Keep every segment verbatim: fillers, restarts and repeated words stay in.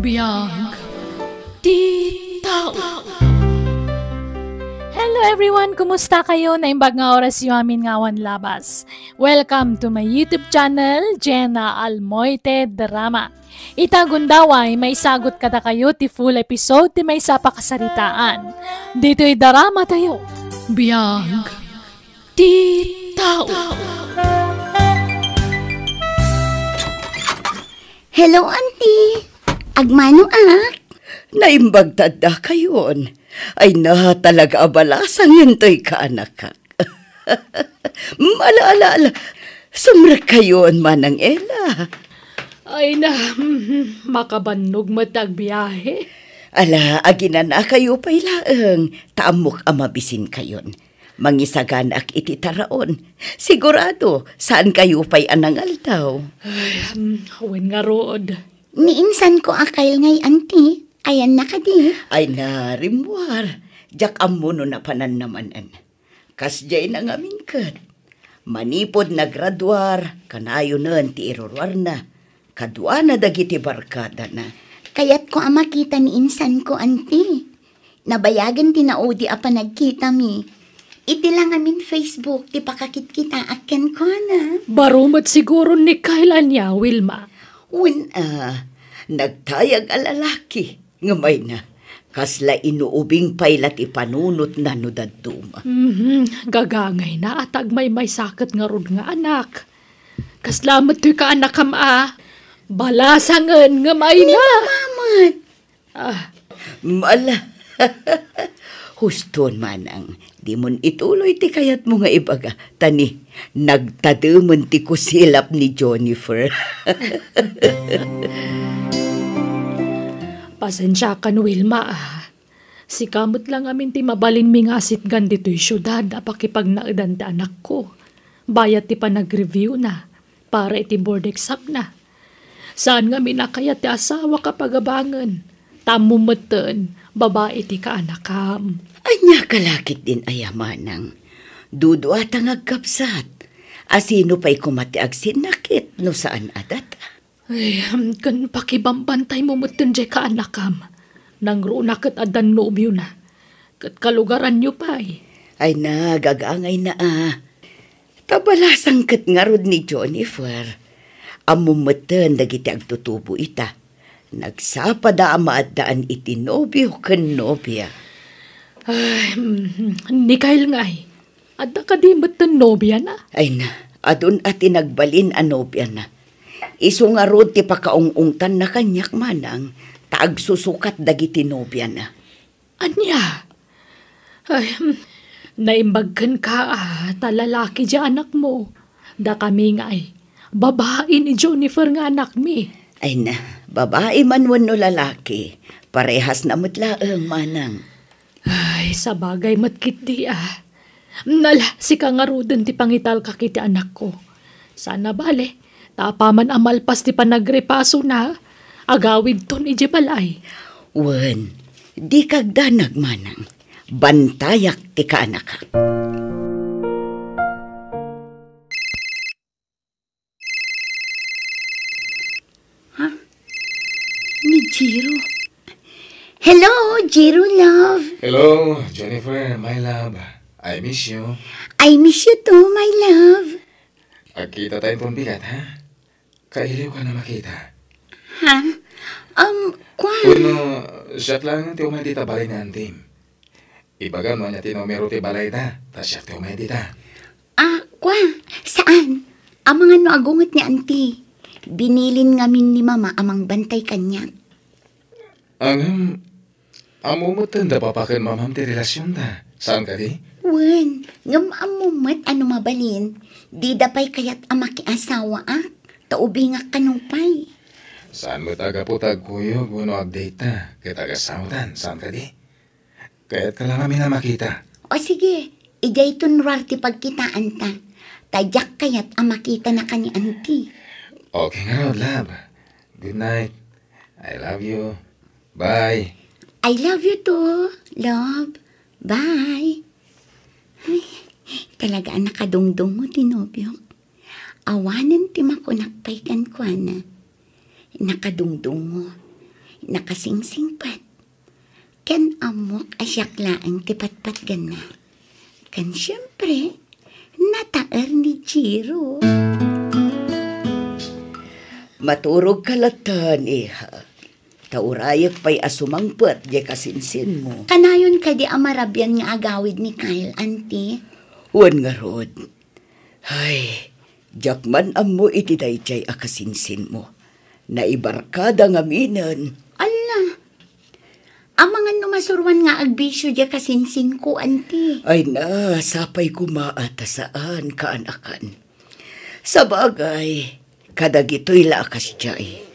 Biag ti tao. Hello everyone! Kumusta kayo? Naimbag nga oras yu amin nga awan labas. Welcome to my YouTube channel, Jenna Almoite Drama. Ita gundaway, maisagut kadakayo ti full episode ti maysa a pakasaritaan. Ditoy drama tayo. Biag ti tao. Hello, Auntie. Agmano ak? Naimbag ta adda kayon. Ay na, talaga a balasang yun toy kaanakak. Ala, ala, ala. Sumrek kayon, Manang Ella. Ay na, makabannog met ti agbiahe. Ala, aginana kayo pay laeng, ta ammok a mabisin kayon. Mangisaganaak iti taraon. Sigurado, saan kayo pay a nangaldaw? Ay, um, wen ngarud. Ni insanko a Kyle ngay, Auntie. Ayanna kadi? Ay na, rimmuar. Diak ammo no napanan na manen. Kasdiay na ngamin ket. Manipud nagraduar, kanayonen ti iruruarna. Kaduana dagiti barkadana. Kayatko a makita ni insanko, Auntie. Nabayagen ti naudi a panagkitami. Iti la ngamin Facebook ti pakakitkitaak kenkuana. Baro met siguro ni Kyle ania, Wilma. Wen a, nagtayag a lalaki. Ngem ay na, kasla inuubing pay la ti panunotna no dadduma. Mhm, gagangayna a tagmaymaysaket ngarud nga anak. Kasla met toy kaanakam a balasangen ngem ay na. Ni Mama met. Ah. Mala. Huston, Manang, dimon ituloy ti kayatmo nga ibaga. Ta ni, nagtademen ti kusilap ni Jennifer. Pasensiakan, Wilma, ah. Sika met la ngamin ti mabalinmi nga asitgan ditoy siudad a pakipagnaedan ti anakko. Bayat ti panag-review na para iti board exam na. Saan ngamin a kayat ti asawak a pagabangen, ta ammom metten, babai ti kaanakam. Ania ka la ketdin aya, Manang? Duduata nga agkabsat. A sino pay koma ti agsinnakit no saan a data? Ay, ken pakibambantaymo metten diay kaanakam. Nangruona ket addan nobiona. Ket kalugaranyo pay. Ay na, gagangayna a. Ta balasang ket ngarud ni Jennifer. Ammom metten dagiti agtutubo ita. Nagsapada a maaddaan iti nobio ken nobia. Ay, mm, ni Kyle ngay. Adda kadi metten nobiana? Ay na, adun a ti nagbalin a nobiana. Isu ngarud ti pakaung-ungtanna kaniak, Manang, ta agsusukat dagiti nobiana. Ania? Ay, hmm. Naimbag kenka, ah, ta lalaki diay anakmo. Dakami ngay, babai ni Jennifer nga anakmi. Ay na, babai man wenno lalaki, parehasna met laeng, Manang. Ay, sabagay met ketdi, ah. Nala, sika ngaruden ti pangitalkak iti anakko. Saan a bale, ta apaman a malpas ti panagrepasona, agawidton idiay balay. Wen, dika agdanag, Manang. Bantayak ti kaanakak. Ha? Ni Jiro. Hello, Jiro, love. Hello, Jennifer, my love. I miss you. I miss you too, my love. Agkita tayo pon bigat, ha? Kailiw ka na makita. Ha? Um, kwan. Wenno, siak lang ti umay dita balay ni antim. Ibagam no ania ti numero ti balayda, ta siak ti umay dita. Ah, kwa, saan? Amangan no agunget ni Auntie. Binilin ngamin ni Mama a mangbantay kaniak. Ngem, ammo metten da papa ken mamam ti relasionda. Saan kadi? Wen, ngem ammo met a no mabalin, dida pay kayat a makiasawaak, ta ubingak kano pay. Saan met a gapu ta agkuyog wenno agdate ta, ket agasawatan, saan kadi? Kayatka la ngamin a makita. O sige, idiayton ruar ti pagkitaanta. Ta diak kayat a makitanaka ni Auntie. Okay ngarud, love. Good night. I love you. Bye. I love you too, love. Bye. Ay, talaga a nakadungdungo ti nobiok. Awanen ti makunak pay kenkuana. Nakadungdungo. Nakasingsingpet. Ken ammok a siak laeng ti patpatgenna. Ken siempre, nataer ni Jiro. Maturog ka latta, iha. Ta urayek pay a sumangpet diay kasinsinmo. Kanayon kadi a marabian nga agawid ni Kyle, Auntie? Wen ngarud. Ay, diak man ammo iti daydiay a kasinsinmo. Naibarkada ngaminen. Alla, amangan no masuroan nga agbisio diay kasinsinko, Auntie. Ay na, sapay koma a ta saan kaanakan. Sabagay, kadagitoy la a kasdiay.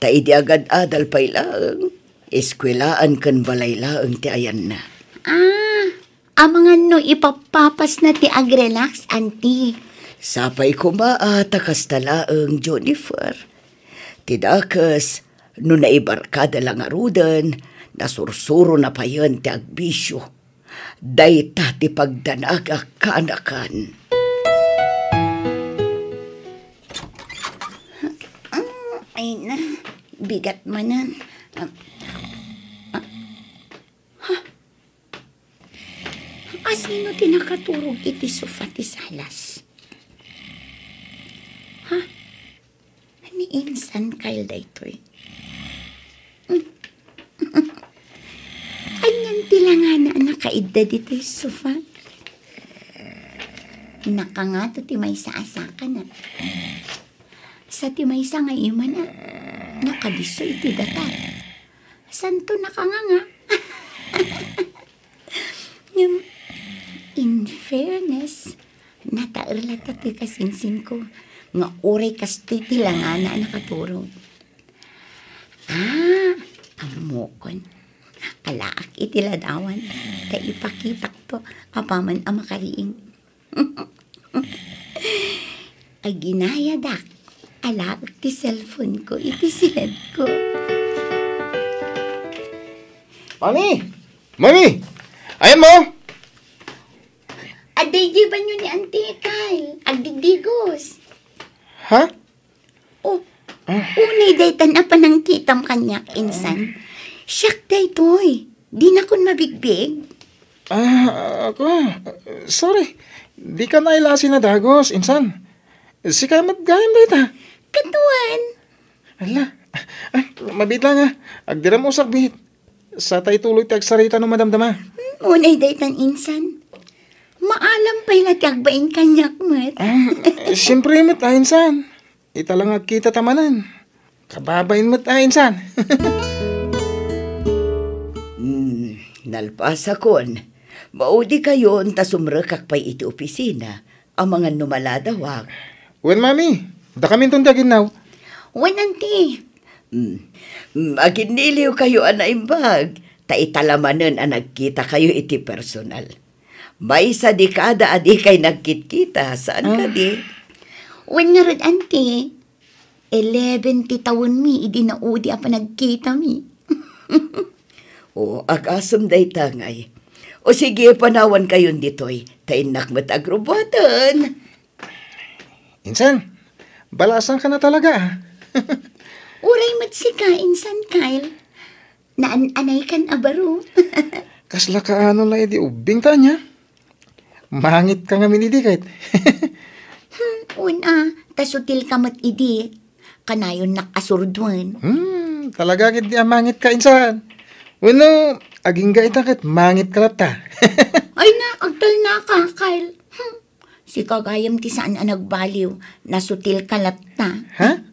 Ta idi agad-adal pay laeng, eskuelaan ken balay laeng ti ayanna. Ah, amangan no ipappapasna ti agrelax, Auntie. Sapay koma a ta kasta laeng, Jennifer. Ti dakes, no naibarkada la ngaruden, nasursurona payen ti agbisio. Dayta ti pagdanagak kaanakan. Ah, ay na, bigat manen. Ah, ah, ha? Asino ti nakaturog iti sofa ti salas? Ha? Ni insan Kyle daytoy? Anian ti langana a nakaidda ditoy sofa? Nakangato ti maysa a sakana. Sa ti maysa nga imana, nakadisso iti datar. Santo nakanganga. Ngem, in fairness, nataer latta ti kasinsinko nga uray kastoy ti langana a nakaturog. Ah, ammokon. Alaak iti ladawan, ta ipakitakto apaman a makariing. Aginayadak, alaek ti cellphone ko iti siledko. Mami! Mami! Ayanmo? Adda idiay banio ni Auntie Kyle, agdigdigos. Ha? Oh, ah, unay daytan a panangkitam kaniak, insan. Siak daytoy. Dinakon mabigbig. Ah, ako, sorry. Dika nailasi a dagos, insan. Sika met gayam dayta. Kaduan. Ala. Ay, mabiit la nga. Agdiram usakbit. Sa ta ituloy ti agsarita no madamdama. Hmm, unay daytan, insan. Maalam pay la ti agbain kaniak met. Ah, siyempre met, ah, insan. Ita la nga agkitata manen. Kababain met, ah, insan. Hmm, nalpasakon. Maudi kayon ta sumrekak pay iti opisina. Amangan no maladawak. Wen, Mami, dakaminton ti aginnaw. Wen, Auntie. Mm. Mm, aginniliw kayo a naimbag, ta ita la manen a nagkita kayo iti personal. Maysa dekada a dikay nagkitkita, saan kadi? Wen ngarud, Auntie. Eleven ti tawenmi idi naudi a panagkitami. O, agasem dayta ngay. O sige, panawan kayon ditoy, ta innak met agrubbuaten. Insan, balasanka na talaga, ah. Uray met sika, Insan Kyle. Naan-anaykan a baro. Kasla kaano la idi ubbing ta ania? Mangitka ngamin idi ket. Hmm, wen a, ta sutilka met idi. Kanayonnak a surduen. Hmm, talaga ketdi a mangitka, insan. Wenno, agingga ita ket mangitka latta. Ay na, agtalnaka, Kyle. Hmm. Sika gayam ti saan a nagbaliw, nasutilka latta. Ha?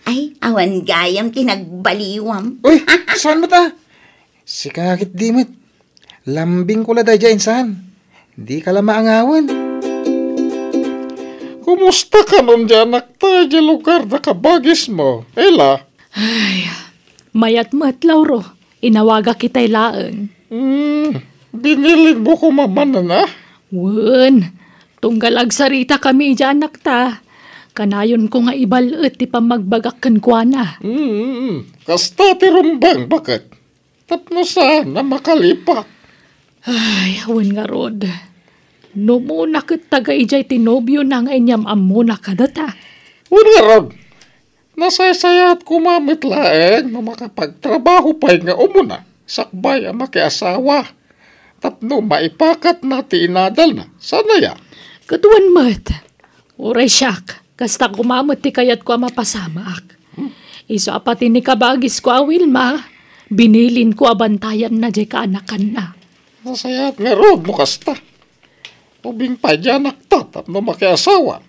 Ay, awan gayam ti nagbaliwam. Uy, saan met a? Sika ketdi met. Lambingko la daydiay, insan. Dika la maangawen. Kumusta kanon diay anakta idiay lugar da kabagismo, Ella? Ay, mayat met, Lauro. Inawagak itay laeng. Hmm, binilinmo koma manen, a? Wen, tunggal agsaritakami idiay anakta. Kanayonko nga ibal-et ti pammagbagak kenkuana. Hmm, kasta ti rumbeng, baket. Tapno saan a makalipat. Ay, wen ngarud. No umuna ket taga idiay ti nobiona nga inyam-ammona kadata. Wen ngarud. Nasaysayaat koma met laeng no makapagtrabaho pay nga umuna, sakbay a makiasawa, tapno maipakatna ti inadalna. Saan aya? Ket wen met, uray siak, kasta koma met ti kayatko a mapasamak. Isu a pati ni kabagisko a Wilma, binilinko a bantayanna diay kaanakanna. Nasayaat ngarud no kasta. Ubing pay diay anakta tapno makiasawa.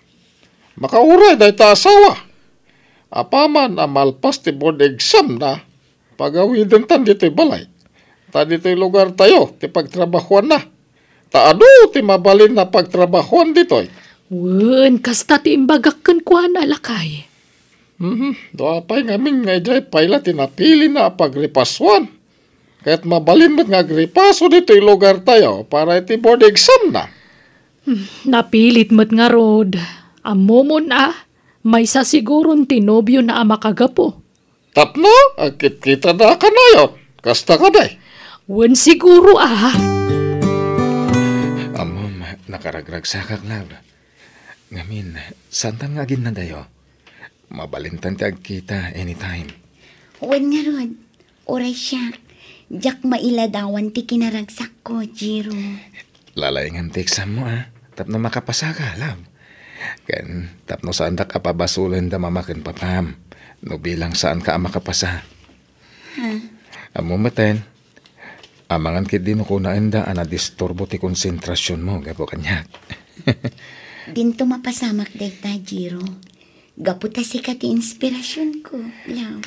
Makauray dayta asawa. Apaman a malpas ti board exam na, pagawidentan ditoy balay. Ta ditoy lugartayo ti pagtrabahuanna. Ta adu ti mabalin a pagtrabahuan ditoy. Wen, kasta ti imbagak kenkuana, lakay. Mhm, dua pay ngamin nga idiay payla ti napilina a pagripasuan. Ket mabalin met nga agripaso ditoy lugartayo para iti board exam na. Hmm, napilit met ngarud. Ammomon a, maysa siguron ti nobiona a makagapu. Tapno, agkitkitada kanayon. Kasta kadi? Wen siguro a. Ammom, nakaragragsakak, love. Ngamin, saantan nga aginnadayo? Mabalintan ti agkita anytime. Wen ngarud, uray siak, diak mailadawan ti kinaragsakko, Jiro. Lalaingam ti exam mo, a. Tapno makapasaka, love. Ken tapno saandak a pabasolen da mama ken papam no bilang saanka a makapasa. Ha? Ammo metten, amangan ketdi no kunaenda a nadisturbo ti konsentrasionmo gapu kaniak. Dinto mapasamak dayta, Jiro. Gapu ta sika ti inspirasionko, love.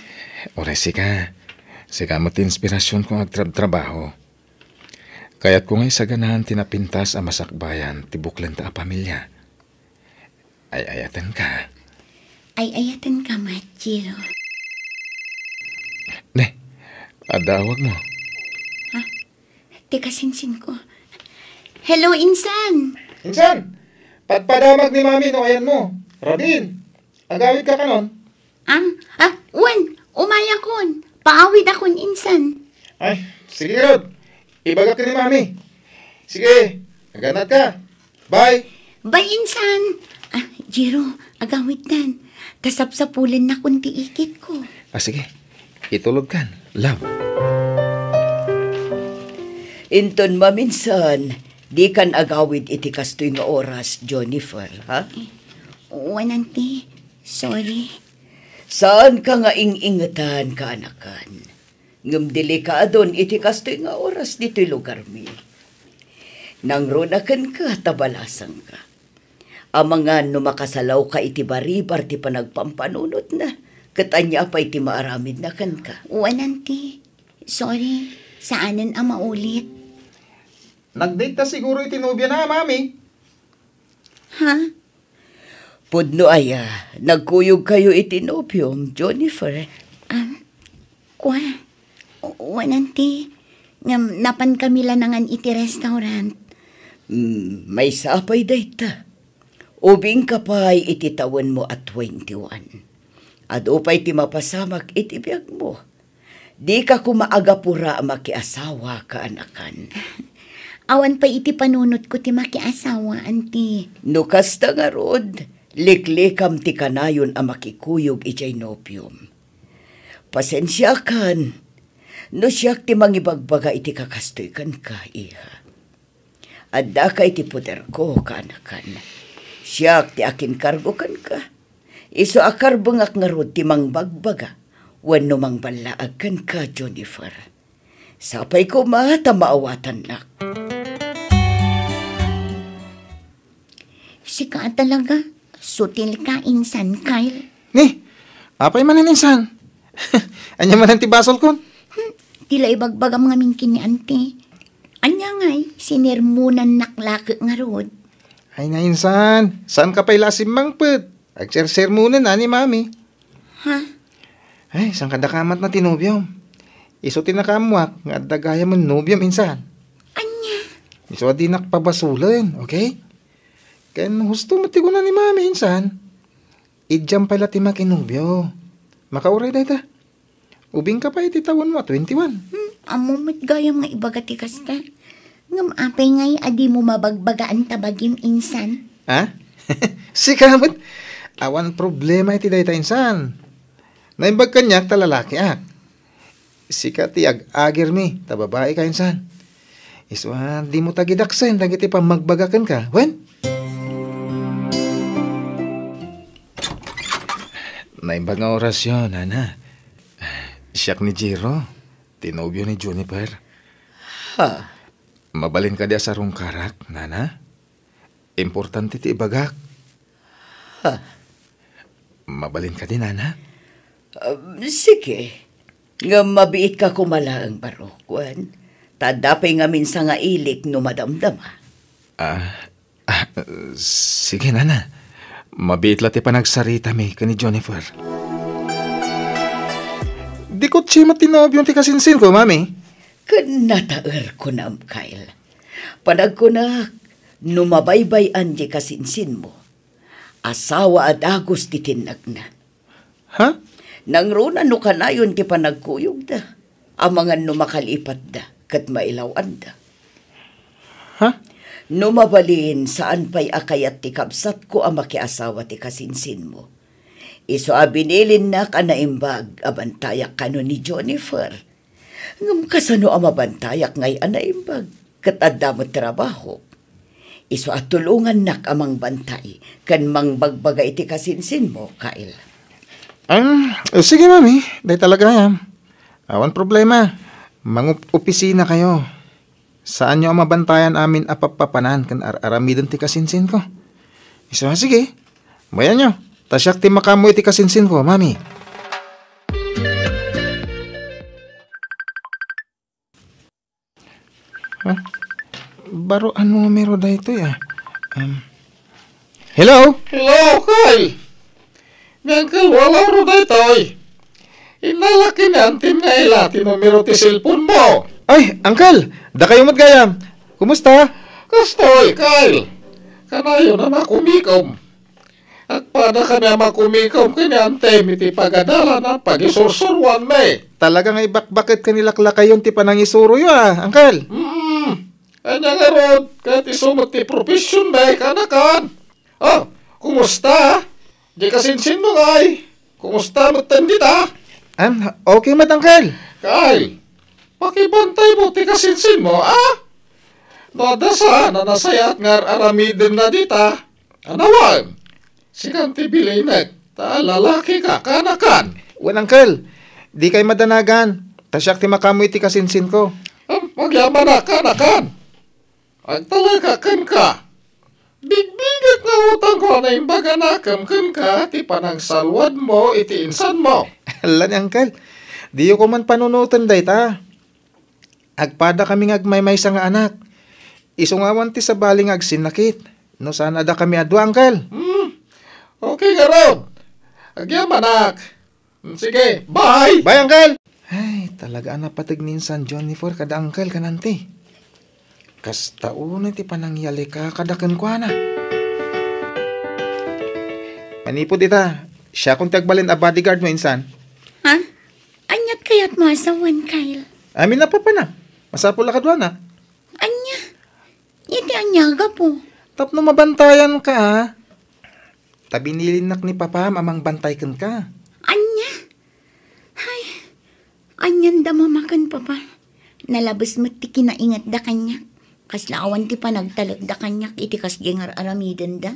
Uray sika. Sika met ti inspirasionko nga agtrabtrabaho. Kayatko nga isaganaan ti napintas a masakbayan ti buklenta a pamilia. Ay-ayatenka. Ay-ayatenka met, Jiro. Ne, adda awagmo. Ha? Teka, sinsinko. Hello, insan! Insan! Padpadamag ni Mami no ayanmo. Radin, agawidka kanon? Ah, ah, wen, umayakon. Paawidakon, insan. Ay, sige, Rod. Ibagak ni Mami. Sige, aganatka. Bye. Bye, insan. Ah, Jiro, agawidtan. Ta sapsapulennakon ti ikitko. Ah, sige. Itulogkan, love. Inton maminsan, dikan agawid iti kastoy nga oras, Jennifer, ha? Wen, auntie. Sorry. Saanka nga ing-ingetan, kaanakan. Ngem delikadon iti kastoy nga oras ditoy lugarmi. Nangruna kenka ta balasangka. Amangan no makasalawka iti baribar ti panagpampanunotna, ket ania pay ti maaramidna kenka? Wen, auntie. Sorry. Saanen a maulit. Nag-date ta siguro iti nobiana, Mami. Ha? Pudno aya, nagkuyogkayo iti nobiom, Jennifer? Ah, kua, wen, auntie, ngem napankami la nangan iti restaurant. Hmm, maysa pay dayta. Ubingka pay iti tawenmo a twenty-one. Adu pay ti mapasamak iti biagmo. Dika koma agapura a makiasawa, kaanakan. Awan pay iti panunotko ti makiasawa, auntie. No kasta ngarud, liklikam ti kanayon a makikuyog idiay nobiom. Pasensiakan, no siak ti mangibagbaga iti kakastoy kenka, iha. Addaka iti poderko, kaanakan. Siak ti akinkargo kenka. Isu a karbengak ngarud ti mangbagbaga wenno mangballaag kenka, Jennifer. Sapay koma ta maawatannak. Sika a talaga, sutil ka, Insan Kyle. Ni, apay manen, Insan? Ania manen ti basolkon? Hmm, ti la ibagbagam ngamin ken ni Auntie. Ania ngay, sinermonannak la ket ngarud. Ay na, Insan, saanka pay la a simmangpet? Agsersermonen a ni Mami. Ha? Ay, saan kadakamatna ti nobiom? Isu ti nakaammoak nga adda gayamen nobiom, Insan. Ania? Isu a dinak pabasolen, okay? Ken husto met ti kuna ni Mami, Insan. Idiam pay la ti makinobio. Makauray dayta. Ubingka pay iti tawenmo a twenty-one. Hmm, ammo met gayam nga ibaga ti kasta. Ngem apay ngay a dimo mabagbagaan ta bagim, Insan? Ha? Sika met. Awan problema iti dayta, Insan. Naimbag kaniak ta lalakiak. Sika ti ag-agirmi ta babaika insan. Isu a, dimo tagidaksen dagiti pammagbagak kenka, wen? Naimbag nga orasyo, nana. Siak ni Jiro, ti nobio ni Juniper. Ha? Mabalin kadi a sarungkarak, nana? Importante ti ibagak. Ha? Mabalin kadi, nana? Um, sige. Ngem mabiitka koma laeng, Barok, wen? Ta adda pay ngamin sangailik no madamdama. Ah, ah, sige, nana. Mabiit la ti panagsaritami ken ni Juniper. Di kotse met ti nobiom ti kasinsinko, mami? Ken nataer kunam, Kyle. Panagkunak, no mabaybay-an ti kasinsinmo, asawa a dagus ti tinnagna. Ha? Nangruna no kanayon ti panagkuyogda, amangan no makalipatda ket mailaw-anda. Ha? No mabalin, saan pay a kayat ti kabsatko a makiasawa ti kasinsinmo. Isu a binilinnak a naimbag a bantayak kano ni Juniper. Ngem kasano a mabantayak ngay a naimbag ket adda met trabahok? Isu a tulongannak a mangbantay ken mangbagbaga iti kasinsinmo, Kyle. Am, sige, mami. Dayta la gayam. Awan problema. Mangup-opisina kayo. Saanyo a mabantayan amin a pappapanan ken ar-aramiden ti kasinsinko. Isu a, sige. Bayanyo. Ta siak ti makaammo iti kasinsinko, mami. Ha? Baro a numero daytoy, ah. Um, hello? Hello, Kyle! Ni Uncle Walaro daytoy. Innalak ken ni Antim nga ila ti numero ti cellphone mo. Ay, Uncle! Dakayo met gayam. Kumusta? Kastoy, Kyle. Kanayon a makumikom. Agpadakami a makumikom ken ni Antim iti pagadalan a pagisursuroanmi. Talaga nga ibakbaket ken ilaklakayon ti panangisuroyo, ah, Uncle. Mm. Ania ngarud, ket isu met ti professionmi, kanakan. Oh, kumusta? Di kasinsinmo ngay. Kumusta metten dita? Am, okay met, Uncle. Kyle, pakibantaymo ti kasinsinmo, a? No adda saan a nasayaat nga ar-aramidenna dita, anawen, sikan ti bilinek, ta lalakika, kanakan. Wen, Uncle, dikay madanagan, ta siak ti makaammo iti kasinsinko. Am, agyamanak, kanakan. Agtalekak kenka. Bigbigek nga utangko a naimbag a nakem kenka ti panangsaluadmo iti insanmo. Ala ni Uncle, diyo koman panunoten dayta. Agpadakami nga agmaymaysa nga anak. Isu nga awan ti sabali nga agsinnakit no saan a dakami a dua, Uncle. Hmm. Okay ngarud. Agyamanak. Sige, bye! Bye, Uncle! Ay, talaga a napateg ni insan Juniper kada Uncle kan Auntie. Kasta unay ti panangyalika kada kenkuana. Manipud ita, siakon ti agbalin a bodyguard mo, insan. Ha? Aniat kayat mo a sawen, Kyle? Amin a papana. Masapul a kaduana. Ania? Iti ania, gapu? Tapno mabantayan ka, a. Ta binilinnak ni Papam a mangbantay kenka. Ania? Ay, anian da mama ken Papa? Nalabes met ti kinaingetda kaniak. Kasla awan ti panagtalekda kaniak iti kasdiay nga ar-aramidenda.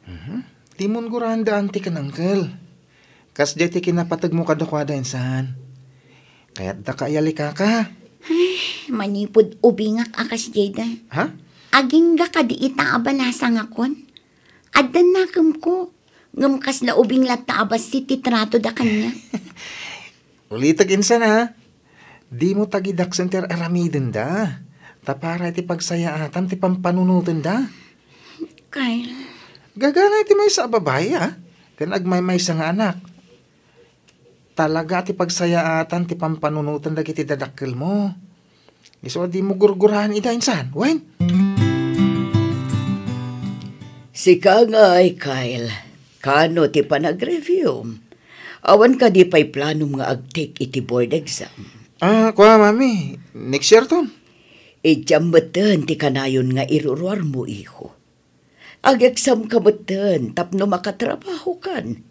Mhm. Dimon guraanda, Auntie ken Uncle. Kasdiay ti kinapategmo kadakuada insan. Kayatdaka a yalikaka. Ay, manipud ubingak a kasdiayda. Ha? Agingga kadi ita a balasangakon? Addan nakemko, ngem kasla ubing latta a bassit ti tratoda kaniak. Ulitek insan, a. Dimo tagidaksen ti ar-aramidenda. Ta para iti pagsayaatan ti pampanunotenda. Kyle. Gagangay ti maysa a babai, a, ken agmaymaysa nga anak. Talaga ti pagsayaatan ti pampanunoten dagiti dadakkelmo. Isu a dimo gurguraen ida insan, wen? Sika ngay, Kyle, kano ti panagreviewm? Awan kadi pay planom nga agtake iti board exam? Ah, kua, Mami, next year ton. Idiam metten ti kanayon nga iruruarmo, iho. Ageksamka metten tapno makatrabahokan.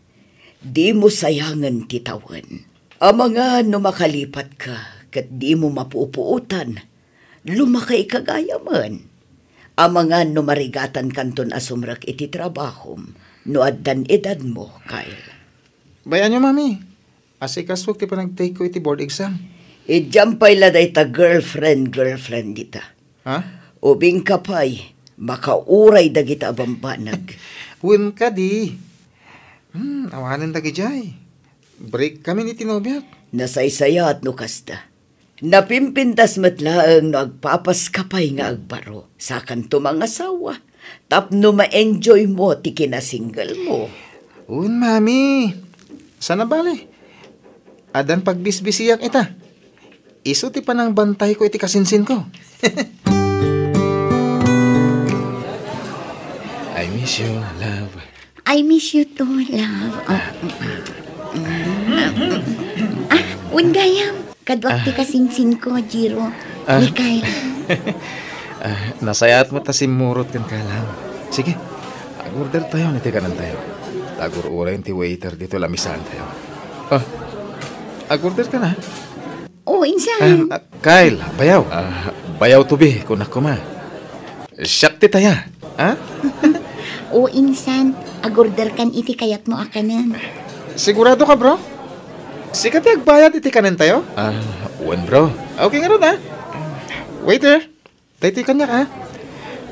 Dimo sayangen ti tawen. Amangan no makalipatka ket dimo mapupuotan, lumakayka gayamen. Amangan no marigatankanton a sumrek iti trabahom no addan edadmo, Kyle. Bay-anyo, Mami. Asikasuek ti panagtake-ko iti board exam. Idiam pay la dayta girlfriend, girlfriend dita. Ha? Ubingka pay, makauray dagita a bambanag. Wen kadi. Hmm, awanen dagidiay. Break kami ni ti nobiak. Nasaysayaat no kasta. Napimpintas met laeng no agpapaska pay nga agbaro. Sakanto mangasawa. Tapno ma-enjoy mo ti kinasingle mo. Un, Mami. Sana bale. Addan pagbisbisiak ita. Isu ti panangbantayko iti kasinsinko. I miss you, love. I miss you too, love. Ah, wen gayam. Kaduak ti Ah. kasinsinko, Jiro. Ah. Mikhail. Ah, nasayaat met ta simmurot kenka, love. Sige, ag-order tayo iti kanentayo. Ta agur-uray ti waiter ditoy lamisaantayo. Ah, ag-order ka na? O, insan. Ah, ah, Kyle, bayaw. Ah, bayaw to be, kunak koma. Siak ti taya, ha? O, insan, ag-order kan iti kayatmo a kanen. Sigurado ka, bro? Sika ti agbayad iti kanentayo? Ah, wen, bro. Okay ngarud, ha? Waiter, daytoy kaniak, ha?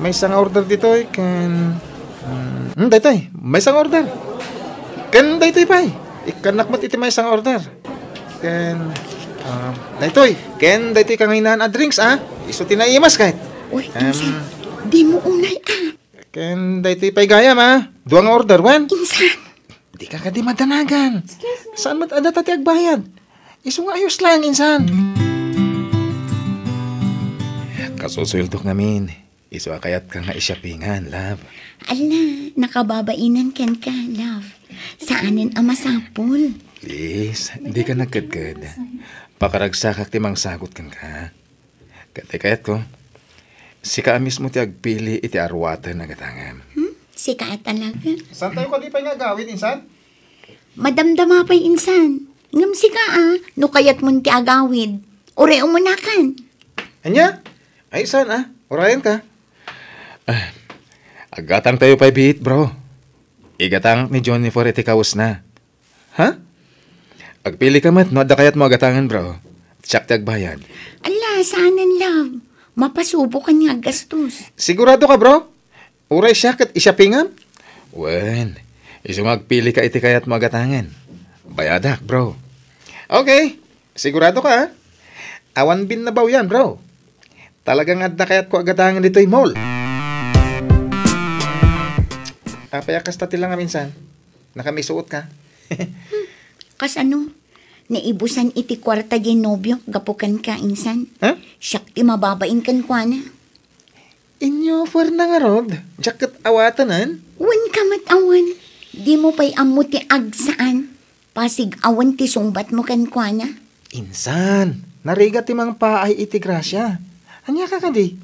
Maysa nga order ditoy, ken, hmm, hmm, daytoy, maysa nga order. Ken daytoy pay, ikkannak met iti maysa nga order. Ken, ah, daytoy, ken daytoy kangaynaan a drinks, ah. Isu ti naimas ket. Uy, Em, insan, dimo unay, ah. Ken daytoy pay gayam, ah. Dua nga order, wen? Insan. Dika kadi madanagan. Excuse me. Saan met a data ti agbayad? Isu nga ayos lang, insan. Kasusueldok ngamin. Isu a kayatka nga i-shoppingan, love. Ala, nakababainan kenka, love. Saanen a masapul. Please, dika nagkedked. Pakaragsakak ti mangsagut kenka. Ket ti kayatko, sika a mismo ti agpili iti aruaten a gatangen. Hmm? Sika a talaga? Saantayo kadi pay nga agawid, insan? Madamdama pay, insan. Ngem sika a, no kayatmon ti agawid, uray umunakan. Ania? Ay, saan a? Urayenka. Ah, aggatangtayo pay biit, bro. Igatang ni Jennifer iti kawesna. Ha? Agpili ka met no adda kayatmo a gatangen, bro. Siak ti agbayad. Ala, saanen, love. Mapasubokan nga aggastos. Sigurado ka, bro? Uray siak ket i-shoppingam? Wen, isu nga agpili ka iti kayatmo a gatangen. Bayadak, bro. Okay. Sigurado ka, ha? Awan binnabaw yan, bro. Talaga nga adda kayatko a gatangen ditoy mall. Apay a kasta ti langam, insan? Nakamisuot ka? Kasano? Naibusan iti kuarta diay nobiok gapu kenka, insan. Ha? Siak ti mababain kenkuana. Inyo puerna ngarud, diak ket awatenen? Wen ka met awan. Dimo pay ammo ti agsaan. Pasig awan ti sungbatmo kenkuana. Insan, narigat ti mangpaay iti grasia. Ania ka kadi?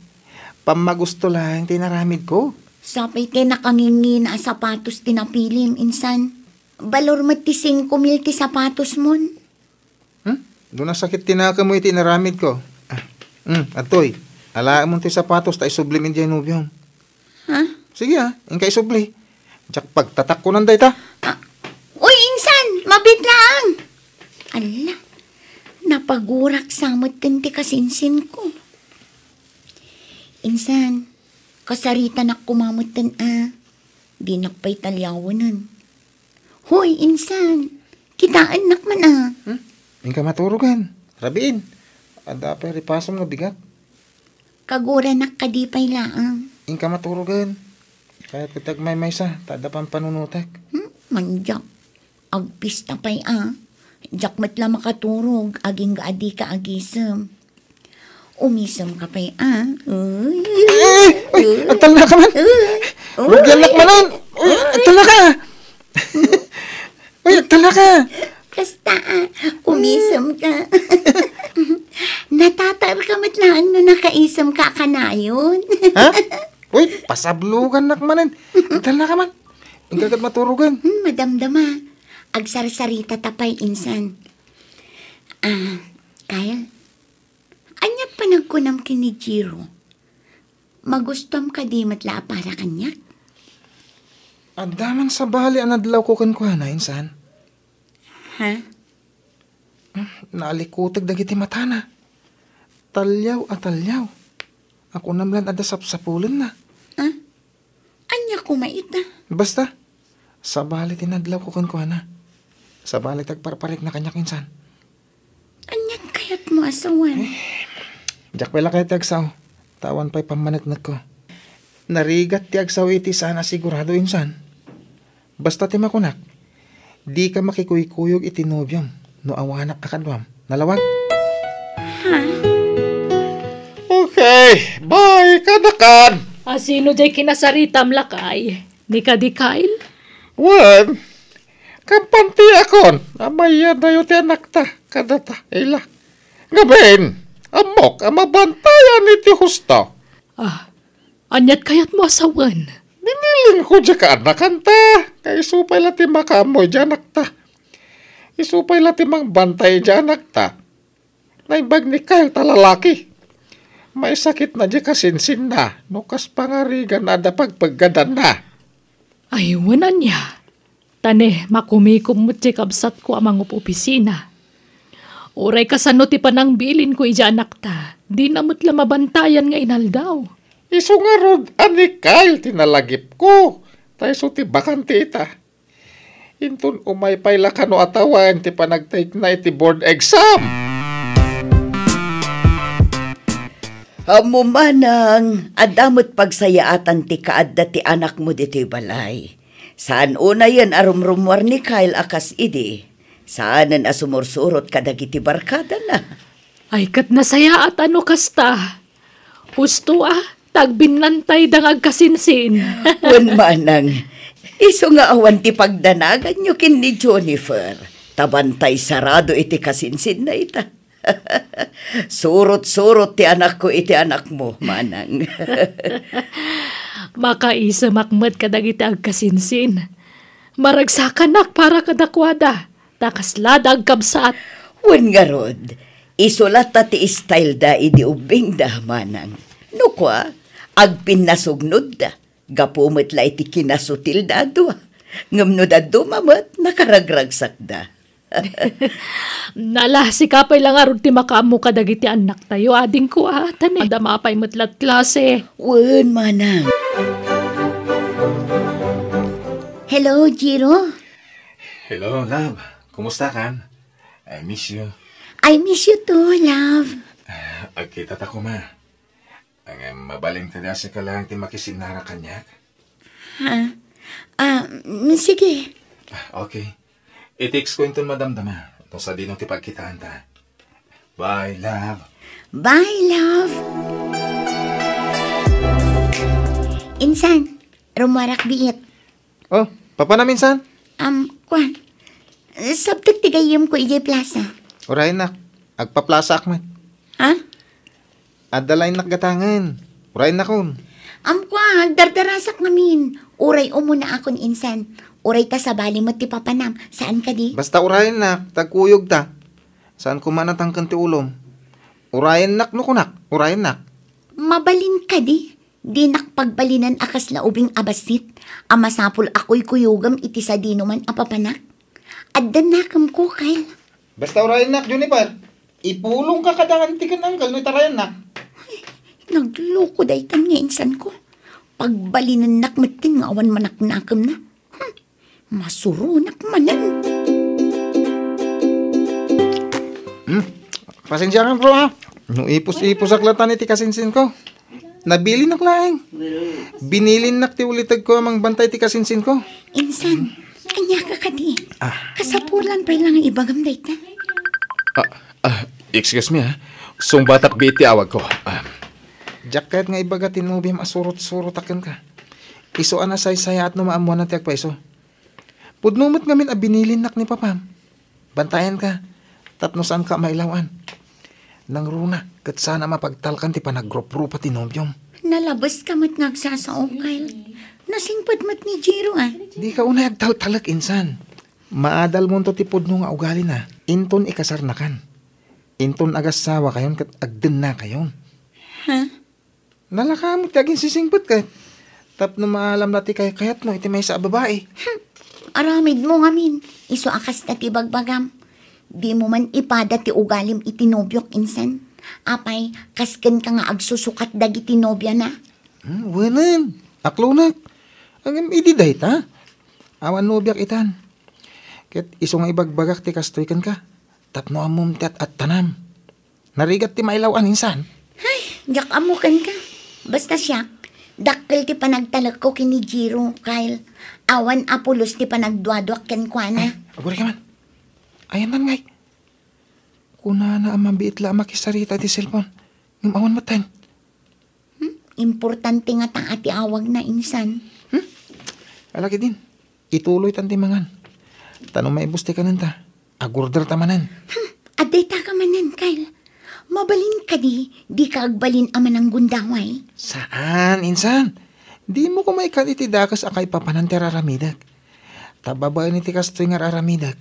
Pammagusto laeng ti inaramidko. Sapay ti nakangingina a sapatos ti napilim, insan. Balor met ti singko mil ti sapatosmon. Hmm? Duna sakit ti nakemmo iti inaramidko. Ah, hmm, adtoy. Alaemon ti sapatos ta isublim idiay nobiom. Ha? Sige, ah, inka isubli. Diak pagtatakkonan dayta. Ah, uy, insan, mabiit laeng. Ala, napagurak sa metten ti kasinsinko. Insan, kasaritanak koma metten a dinak pay taliawenen. Hoy, insan, kitaennak man a. Hmm? Inka maturogen. Rabiin. Adda pay ripasom nga bigat. Kaguranak kadi pay laeng. Inka maturogen. Kayat ket agmaymaysa, ta adda pampanunotek. Hmm? Mandiak. Agpista pay a. Diak met la makaturog, agingga a dika agisem. Umisem ka pay a. Uy. Ay! Uy! Agtalna ka man! Uy! Rugiannak manen! Uy, agtalna ka! Uy, agtalna ka! Kasta a, umisem ka. Natatar ka met laeng no nakaisem ka a kanayon. Ha? Uy, pasablogannak manen. Agtalna ka man. Inka ket maturogen. Hmm, madamdama. Agsarsaritata pay insan. Ah, Kyle, ania't panagkunam ken ni Jiro? Magustuam kadi met la a para kaniak? Adda man sabali a nadlawko kenkuana, insan. Ha? Naalikuteg dagiti matana. Taliaw a taliaw. Kunam laeng adda sapsapulenna. Ah? Ania koma ita? Basta, sabali ti nadlawko kenkuana. Sabali ti agparparikna kaniak insan. Ania't kayatmo a sawen? Eh, diak pay la kayat ti agsao, ta awan pay pammaneknekko. Narigat ti agsao iti saan a sigurado insan. Basta ti makunak, dika makikuykuyog iti nobiom no awanak a kaduam. Nalawag? Ha? Okay, bye, kanakan. A sino jay kinasaritam, lakay? Ni kadi Kyle? Wen, kampantiakon a maiyadayo ti anakta kadata, ila. Ngamin, ammok a mabantayan iti husto. Ah, ania't kayatmo a sawen? Binilinko diay kaanakanta, nga isu pay la ti makaammo iti anakta. Isu pay la ti mangbantay iti anakta. Naimbag ni Kyle ta lalaki. Maisakitna diay kasinsinna no kas pangarigan adda pagpeggadanna. Ay, wen ania? Ta ne, makumikom met ti kabsatko a mangup-opisina. Uray kasano ti panangbilinko iti anakta, dina met la mabantayan nga inaldaw. Isu ngarud a ni Kyle ti nalagipko, ta isu ti bakante ita. Inton umay pay la kano a tawen ti panagtake-na iti board exam. Ammo, manang, adda met pagsayaatan ti kaadda ti anakmo ditoy balay. Saan unayen a rumrummuar ni Kyle a kas idi. Saanen a sumursurot kadagiti barkadana. Ay, ket nasayaat a no kasta. Husto a, ta agbinnantayda nga agkasinsin. Wen, manang, isu nga awan ti pagdanaganyo ken ni Jennifer, ta bantay sarado iti kasinsinna ita. Surot-surot ti anakko iti anakmo, manang. Makaisemak met kadagiti agkasinsin. Maragsakanak para kadakuada. Ta kaslada agkabsat. Wen ngarud, isu latta ti style-da idi ubbingda, manang. No kua, agpinnasugnodda. Gapu met la iti kinasutilda a dua. Ngem no dadduma met, nakaragragsakda. Nala, sika pay la ngarud ti makaammo kadagiti annaktayo, adingko, a, ta ne, adda maapay met la't klase. Wen, manang. Hello, Jiro. Hello, love. Kumusta kan? I miss you. I miss you too, love. Ah, agkitata koma. Ngem mabalin kadi a sika laeng ti makisinnara kaniak? Ha? Ah, mm, sige. Ah, okay. I-text ko inton madamdama no sadino ti pagkitaanta. Bye, love. Bye, love. Insan, rummuarak biit. Oh, papanam insan? Um, kuan. Sabtek ti gayyemko idiay plasa. Uray, nak. Agpaplasaak met. Ha? Adda laeng nak gatangen. Uray, nakon. Um, kuan, dardarasak ngamin. Uray, umuna akon insan. Uray ta sabali met ti papanam. Saan kadi? Basta uray, nak. Tagkuyog ta. Saan koma natangken ti ulom. Urayennak no kunak, urayennak. Mabalin kadi, dinak pagbalinen a kasla ubing a bassit a masapul a kuykuyogem iti sadinoman a papanak? Adda nakemko, Kyle. Basta urayennak, Juniper. Ipulongka kada auntie ken uncle no itarayennak. Ay, nagloko daytan nga insanko. Pagbalinennak metten nga awan manaknakemna. Hmm. Masuronak manen. Hmm. Pasensiakan, bro, ha? No ipus-ipusak latan iti kasinsinko. Nabilinak laeng. Binilinnak ti ulitegko a mangbantay ti kasinsinko. Insan, ania ka kadi? Ah. Kasapulan pay la nga ibagam dayta. Ah, ah, excuse me, ha? Sungbatak biit ti awagko. Ah. Diak kayat nga ibaga ti nobiam a surot-surot a kenka. Isu a nasaysayaat no maammoanna ti agpayso. Pudno met ngamin a binilinnak ni papam. Bantayanka, tapno saanka a mailaw-an. Nangruna, ket saan a mapagtalkan ti panagruprupa ti nobiom. Nalabeska met nga agsasao, Kyle. Nasingpet met ni Jiro, a. Dika unay agtaltalek, insan. Maadalmonto ti pudno nga ugalina, inton ikasarnakan. Inton agassawakayon ket agdennakayon. Ha? Nalaka met ti aginsisingpet ket tapno maalam la ti kaykayatmo iti maysa a babai. Hmm. Aramidmo ngamin, isu a kasta ti bagbagam. Dimo man ipada ti ugalim iti nobiok insan. Apay, kas kenka nga agsusukat dagiti nobiana? Hmm, wenen, aklonek. Ngem idi dayta, awan nobiak itan. Ket isu nga ibagbagak ti kastoy kenka, tapno ammom ti at-attanam. Narigat ti mailaw-an insan. Ay, diak ammo kenka. Basta siak, dakkel ti panagtalekko ken ni Jiro, Kyle. Awan a pulos ti panagduaduak kenkuana. Ay, agurayka man. Ayanna ngay. Kunana a mabiit la a makisarita iti cellphone. Ngem awan metten. Hmm? Importante ngata a ti awagna insan. Hmm? Ala ketdin, ituloytan ti mangan. Ta no maibus ti kanenta, agorderta manen. Hmm, adda itaka manen, Kyle. Mabalin kadi, dika agbalin a mananggundaway? Saan, insan. Dimo koma ikkan iti dakes a kaipapanan ti ar-aramidek. Ta babaen iti kastoy nga ar-aramidek,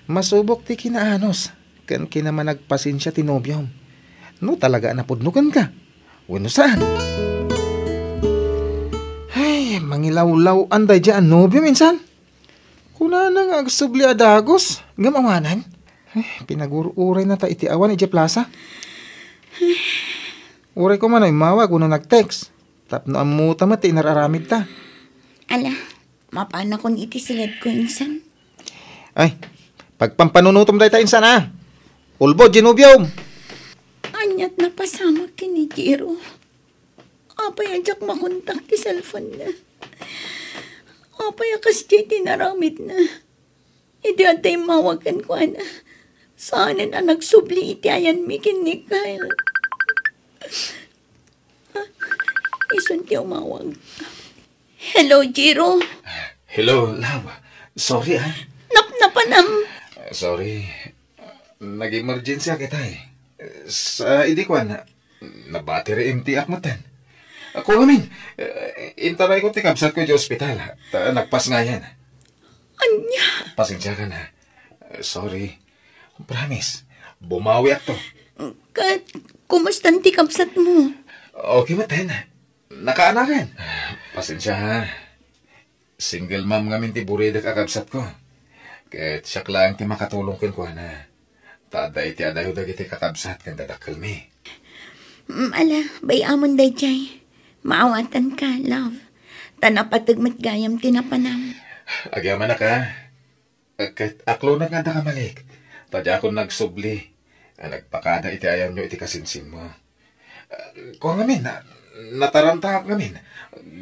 masubok ti kinaanus ken kinamanagpasensia ti nobiom. No talaga a napudno kenka, wenno saan. Ay, mangilawlaw-an daydiay a nobiom insan. Kunana nga agsubli a dagus, ngem awanan. Ay, pinagur-urayna ta iti awan idiay plasa. Uray koma no immawag wenno nag-text, tapno ammota met ti inar-aramidta. Ala, mapanakon iti siledko insan. Ay, pagpampanunutom dayta insan, a. Ulbod, Genovio! Ania't napasamak ken ni Jiro? Apay a diak makontak ti cellphone-na? Apay a kasdiay ti inaramidna? Idi adda immawag kenkuana, saanen a nagsubli iti ayanmi ken ni Kyle. Ah, isun ti umawag. Hello, Jiro. Hello, love. Sorry, ah. Napnapanam. Sorry. Nag-emergency a kitay. Sa idi kuan, nabatiri M T ak metten. Ako ngamin, eh, intarayko ti kabsatko iti ospital. Ta nagpasngayan. Ania? Pasensiakan, ha. Sorry. Promise, bumawiakto. Ket, kumustan ti kabsatmo? Okay metten. Nakaanakan. Pasensia, ha. Single mom ngamin ti buridek a kabsatko. Ket siak laeng ti makatulong kenkuana. Ta adda iti adayo dagiti kakabsat ken dadakkelmi. Mm, ala, bay-amon daydiay. Maawatanka, love. Ta napateg met gayam ti napanam. Agyamanak, a. Ket aklonek nga adda ka malik. Ta diakon nagsubli a nagpakada iti ayanyo iti kasinsinmo. Kua ngamin, na-, nataramtaak ngamin.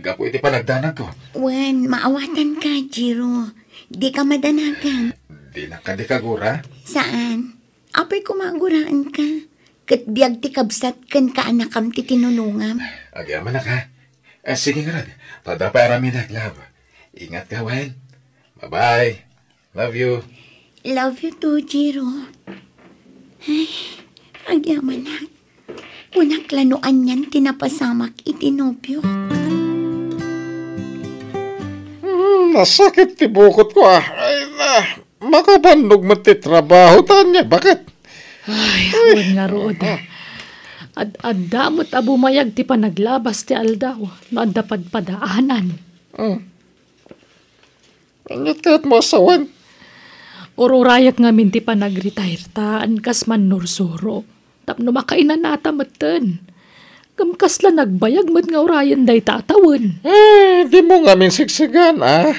Gapu iti panagdanagko. Wen, maawatanka, Jiro. Dika madanagan. Dinak kadi kagura? Saan? Apay koma aguraenka? Ket biag ti kabsat ken kaanakam ti tinulongam. Agyamanak, ha? Eh, sige ngarud. Ta adda pay aramidek, love. Ingatka, wen. Bye-bye. Love you. Love you too, Jiro. Ay, agyamanak. Kunak la no anian ti napasamak iti nobiok. Hmm, nasakit ti bukotko, a. Ay, na, makabannog met ti trabaho, ta ania, baket? Ay, wen ngarud. Ad-adda met a bumayag ti panaglabas ti aldaw no adda padpadaanan. Hmm. Aniat kayatmo a sawen? Ururayak ngamin ti panagretire-ta, kas mannursuro. Tapno makainanata metten. Ngem kasla nagbayag met nga urayen dayta a tawen. Eh, dimo ngamin sigsigan, a.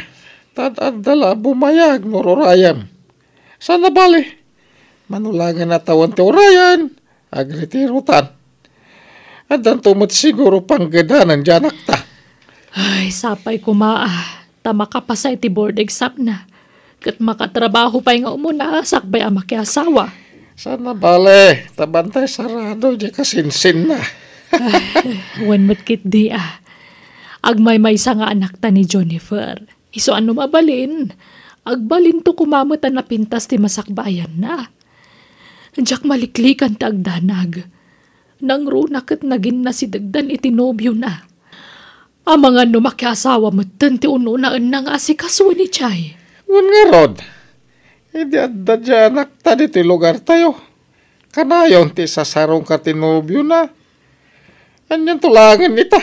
Ta ad-adda la a bumayag no ururayem. Saan a bale? Mano laengen a tawen ti urayen, agretirotan. Addanto met siguro panggedanan ti anakta. Ay, sapay koma, a, ta makapasa iti board exam-na. Ket makatrabaho pay nga umuna, sakbay a makiasawa. Saan a bale, ta bantay sarado diay kasinsinna. Ay, wen met ketdi, a. Agmaymaysa nga anakta ni Jennifer. Isu a no mabalin, agbalinto koma met a napintas ti masakbayanna. Diak maliklikan ti agdanag. Nangruna ket naginnasidegdan iti nobiona. Amangan no makiasawa metten ti ununaenna nga asikasoen idiay. Wen ngarud, Idi adda diay anakta ditoy lugartayo, kanayon ti isasarungka ti nobiona. Anianto laengen ita?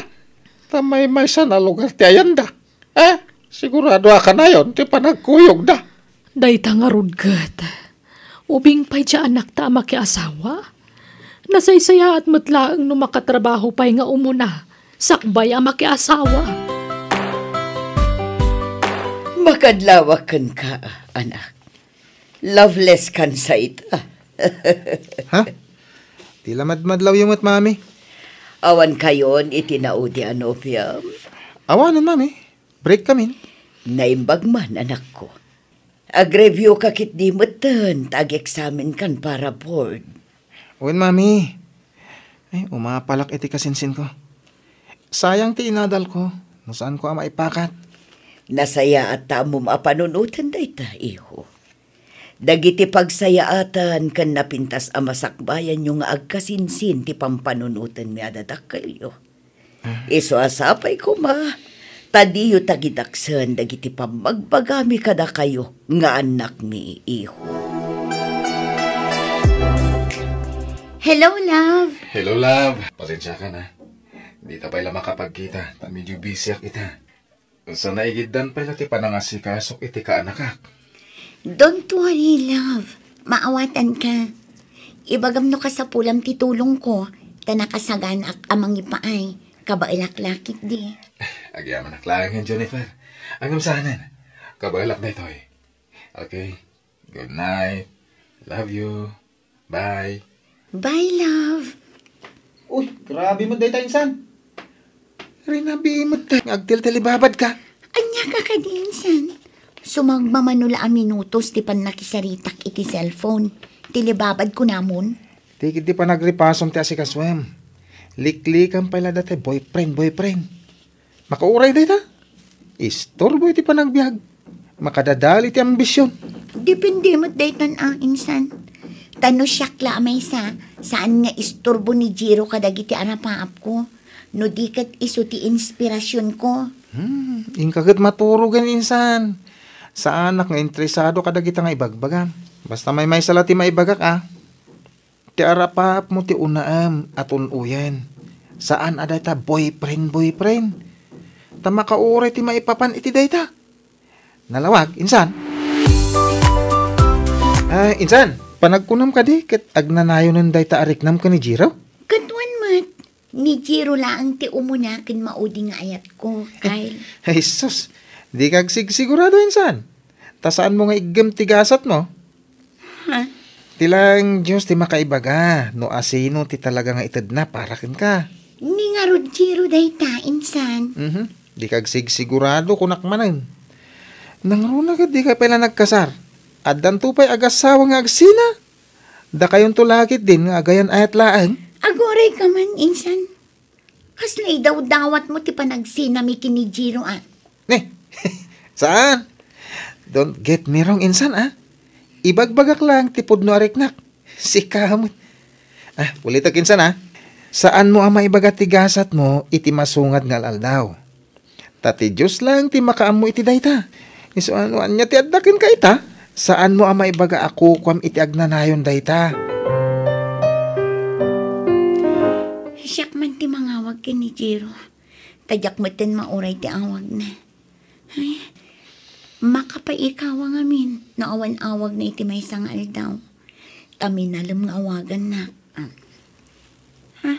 Ta maymaysa a lugar ti ayanda. Eh, sigurado a kanayon ti panagkuyogda. Dayta ngarud ket, ubing pay diay anakta a makiasawa? Nasaysayaat met laeng no makatrabaho pay nga umuna, sakbay a makiasawa. Makadlawak kenka, anak. Loveless kan sa ita. Ha? Ti la madmadlawyo met, Mami? Awan kayon iti naudi a nobiam? Awanen, Mami. Break kamin. Naimbag man, anakko. Agreview ka ketdi metten ta ageksamen kan para board. Wen, Mami. Ay, umapalak iti kasinsinko. Sayang ti inadalko no saanko a maipakat. Nasayaat ta ammom a panunoten dayta, iho. Dagiti pagsayaatan ken napintas a masakbayanyo nga agkasinsin ti pampanunotenmi a dadakkelyo. Isu a sapay koma ta diyo tagidaksen dagiti pammagbagami kadakayo nga annakmi, iho. Hello, love. Hello, love. Pasensiakan, a. Dita pay la makapagkita, ta medyo busyak ita. Sa naigiddan pay la ti panangasikasok iti kaanakak. Don't worry, love. Maawatanka. Ibagam no kasapulam ti tulongko, ta nakasaganaak a mangipaay. Kabaelak la ketdi. Agyamanak laengen, Jennifer. Ngem saanen, kabaelak daytoy. Okay. Good night. Love you. Bye. Bye, love. Uy, grabe met dayta, insan. Rinabii met nga agtiltilibabadka. Ania ka kadi, insan? Sumagmamano la a minutos ti pannakisaritak iti cellphone. Tilibabad kunamon? Ti ketdi panagripasom ti asikasoem. Liklikan pay la dayta boyfriend, boyfriend. Makauray dayta. Isturbo iti panagbiag. Makadadal iti ambision. Depende met daytan a, insan. Ta no siak la a maysa, saan nga isturbo ni Jiro kadagiti arapaapko. No di ket isu ti inspirasionko. Hmm, inka ket maturogen, insan. Saanak nga interesado kadagita nga ibagbagam. Basta maymaysa la ti maibagak, a. Ti arapaapmo ti unaem a tun-oyen. Saan a dayta boyfriend, boyfriend. Ta makauray ti maipapan iti dayta. Nalawag, insan? Ah, insan, panagkunam kadi ket agnanayonen dayta a riknam ken ni Jiro? Ket wen met, ni Jiro laeng ti umuna ken maudi nga ayatko, Kyle. Ay, sus, dika agsigsigurado, insan. Ta saanmo nga iggem ti gasatmo? Ha? Ti laeng Dios ti makaibaga no asino ti talaga nga itedna para kenka. Ni ngarud Jiro dayta, insan. Mhm. Dika agsigsigurado, kunak manen. Nangruna ket dika pay la nagkasar. Addanto pay agassawa nga agsina. Dakayonto la ketdin nga agayan-ayat laeng. Aguray ka man, insan. Kasla idawdawatmo ti panagsinami ken ni Jiro, a? Ne, saan? Don't get me wrong, insan, a. Ibagbagak laeng ti pudno a riknak. Sika met. Ah, ulitek, insan, a. Saanmo a maibaga ti gasatmo iti masungad nga al-aldaw. Ta ti Dios laeng ti makaammo iti dayta. Isu a no ania ti adda kenka ita, saanmo a maibaga a kukuam iti agnanayon dayta. Siak man ti mangawag ken ni Jiro. Ta diak metten mauray ti awagna. Ay, makapaikawa ngamin no awan awagna iti maysa nga aldaw. Ta minalem nga awagannak. Ah. Ha?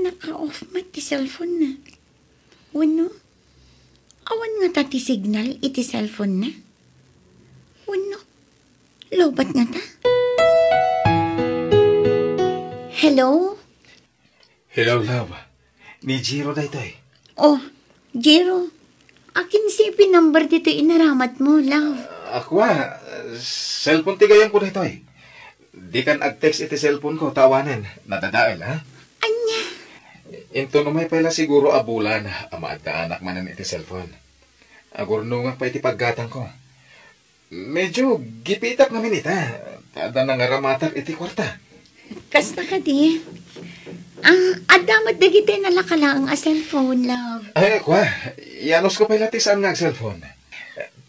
Naka-off met ti cellphone-na. Wenno, awan ngata ti signal iti cellphone-na? Wenno, lowbat ngata? Hello? Hello, love. Ni Jiro daytoy. Oh, Jiro. Akin C P number ditoy inaramatmo, love? Ah, kua, cellphone ti gayamko daytoy. Dikan ag-text iti cellphone-ko, ta awanen, nadadael, ha? Ania? Inton umay pay la siguro a bulan a maaddaanak manen iti cellphone. Agurnongak pay iti paggatangko. Medyo gipitak ngamin ita, ta adda nangaramatak iti kuarta. Kasta kadi? Ah, adda met dagiti nalaka laeng a cellphone, love. Ay, kua, iyanusko pay la ti saan nga ag-cellphone.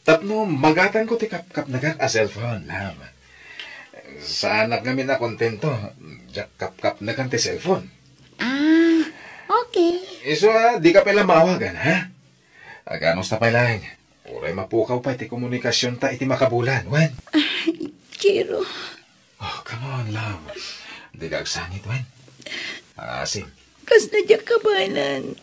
Tapno magatanko ti kapkapnekak a cellphone, love. Saanak ngamin a kontento, diak kapkapnekan ti cellphone. Ah, okay. Isu a, dika pay la maawagan, ha? Aganus ta pay laeng. Uray mapukaw pay ti komunikasionta iti makabulan, wen? Ah, Jiro. Oh, come on, love. Dika agsangit, wen? Asim. Kasla diak kabaelan.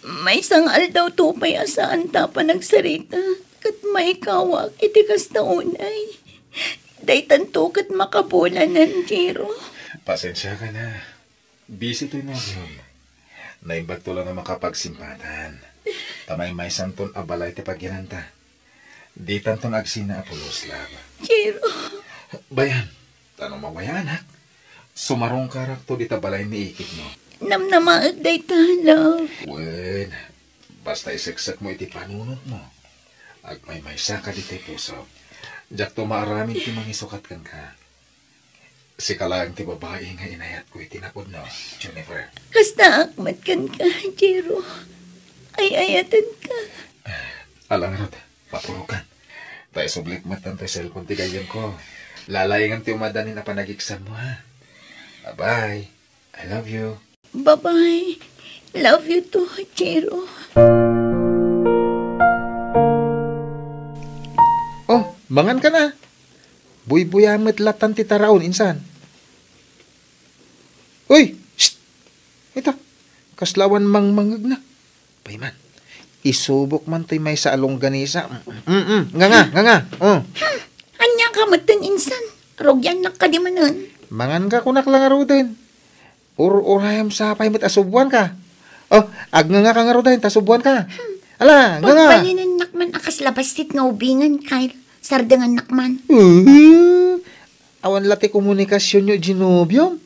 Maysa nga aldawto pay a saanta a panagsarita, ket maikawak iti kasta unay. Daytanto ket makabulanan, Jiro. Pasensiaka na. Busy toy nobiom. Naimbagto la nga makapagsimpatan. Ta maymaysanton a balay ti pagyananta. Ditanton agsina a pulos, love. Jiro. Bayan, ta no mawayaanak, sumarungkarakto dita balay ni ikitmo. Namnamaek dayta, love. Wen, basta iseksekmo iti panunotmo. Agmaymaysaka ditoy puso. Diakto maaramid ti mangisukat kenka. Sika laeng ti babai nga inayatko iti napudno, Jennifer. Kastaak met kenka, Jiro. Ay-ayatenka. Ala ngarud, mapurokan. Ta isublik met tanto cellphone ti gayyemko. Lalaingem ti umadanin a panagiksanmo, ha? Bye-bye. I love you. Bye-bye. Love you too, Jiro. Oh, mangan ka na. Buybuya met latan ti taraon, insan. Uy! Shh! Ita, kasla awan mangmangngegna. Payman, isubok man toy maysa a longganisa. Mm, mm, nga nga, nga nga. Oh. Hmm, ania ka metten, insan? Rugiannak kadi manen? Mangan ka, kunak la ngaruden. Ur-urayem sapay met a subuan ka. Oh, agnga nga ka ngaruden, ta subuan ka. Hmm. Ala, nga nga. Pagbalinennak man a kasla bassit nga ubingen, Kyle. Sardengannak man. Uh, awan la ti komunikasionyo, Jinobium.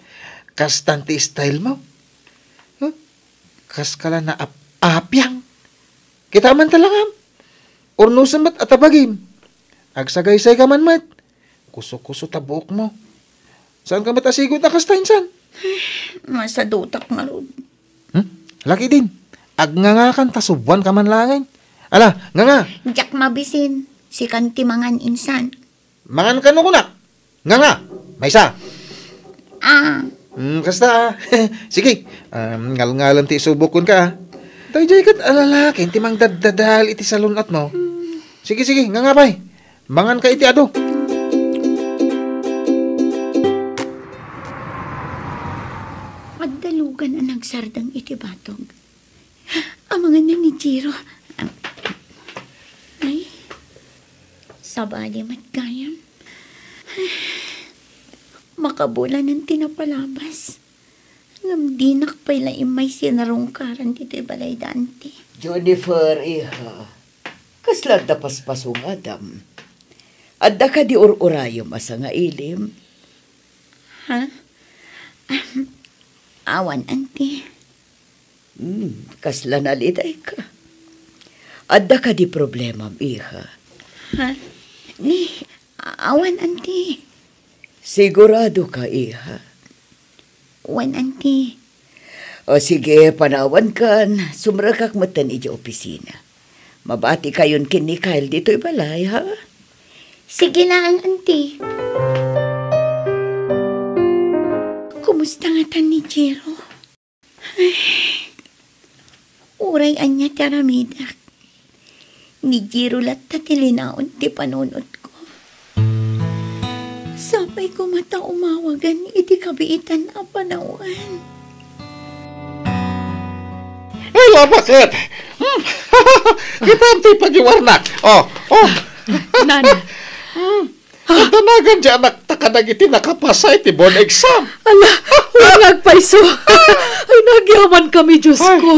Kastan ti style mo. Huh? Kas ka la naap-apiang. Kita man talangam. Urnusen met a tabagim. Agsagaysay ka man met. Kuso-kuso ta buokmo. Saan ka met a sigot a kasta, insan? Masadutak ngarud. Hmm? Laki din. Agngangakan ta subuan ka man laengen. Ala, nganga! Diak mabisin. Sikan ti mangan, insan. Mangan kano kunak? Nganga! Maysa! Ah. Hmm, kasta. Sige, um, ngalngalan ti isubok kenka, ah. Daydiay ket a lalaki ti mangdaddadael iti salun-at mo. Hmm. Sige, sige, nganga pay. Mangan ka iti adu. Adda lugan a nagsardeng iti batog. Amangan na ni Jiro. Ay, sabali met gayam. Makabulanen ti napalabas. Ngem dinak pay la immay sinarungkaran ditoy balay da anti. Jennifer, iha, kasla adda paspasungadam? Adda kadi ur-urayem a sangailim? Ha? Ahem. Awan, anti. Hmm, kasla nalitayka. Adda kadi problemam, iha? Ha? Ni, awan, anti. Sigurado ka, iha? Wen, anti. O sige, panawan kan, sumrekak metten idiay opisina. Mabati kayon ken ni Kyle ditoy balay, ha? Sige laeng, anti. Kumusta ngatan ni Jiro? Ay, uray ania ti aramidek, ni Jiro latta ti linaon ti panunotko. Sapay koma ta umawagen iti kabiitan a panawen. Ay, la, baket! Hmm. Kitam ti pagiwarnak. Oh, oh. Nana. Hmm. Adda nagan diay anakta kadagiti nakapasa iti board exam. Ala, wen nga agpayso. Ay, nagyamankami, Diyos ko.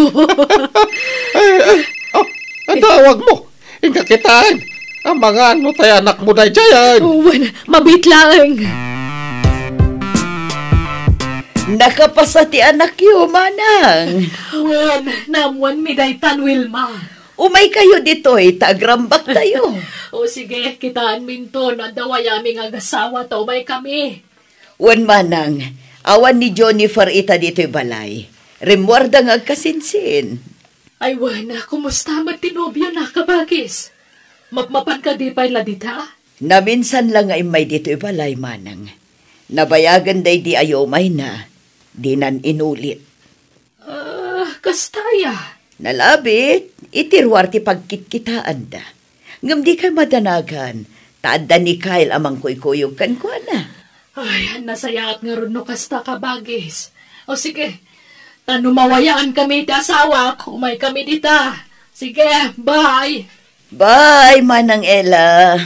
Ay, ay, oh, adda awagmo. Inka kitaen. Amangan no tay anakmo daydiayen. Oh, wen, mabiit laeng. Nakapasa ti anakyo, manang. Wen, naammoanmi daytan, Wilma. Umaykayo ditoy, ta agrambaktayo. O sige, kitaenminto no adda wayami nga agasawa ta umaykami. Wen manang, awan ni Jennifer ita ditoy balay. Rimmuarda nga agkasinsin. Ay, wen, kumusta met ti nobiona, kabagis? Mapmapan kadi pay la dita? Naminsan la nga immay ditoy balay, manang. Nabayagen daydi a umayna, dinan inulit. Ah, kasta aya? Nalabit, iti ruar ti pagkitkitaanda. Ngem dikay madanagan, ta adda ni Kyle a mangkuykuyog kenkuana. Ay, nasayaat ngarud no kasta, kabagis. O sige, ta no mawayaan kami ti asawak, umay kami dita. Sige, bye. Bye, Manang Ella.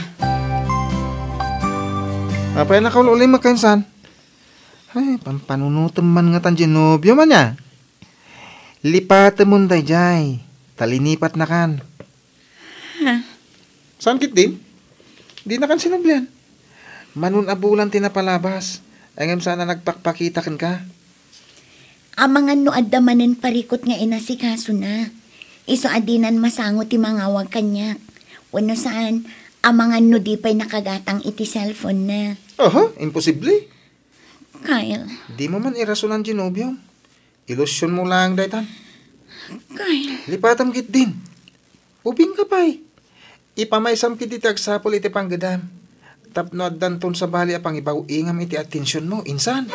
Apay, nakaul-ulim, Kyle, insan? Ay, pampanunotem man ngatan ti nobiom ania. Lipatemon daydiay, ta linipatnakan. Ha? Saan ketdin? Dinakan sinublian. Mano a bulan ti napalabas, ngem saan a nagpakpakita kenka. Amangan no adda manen parikut nga inasikasona. Isu a dinan masango ti mangawag kaniak. Wenno saan, amangan no di pay nakagatang iti cellphone-na. Aha, imposible. Kyle. Dimo man irasonan ti nobiom. Ilusionmo laeng daytan. Kyle. Lipatam ketdin. Ubingka pay. Ipamaysam ketdi ti agsapul iti panggedam. Tapno addanton sabali a pangibaw-ingam iti atensionmo, insan.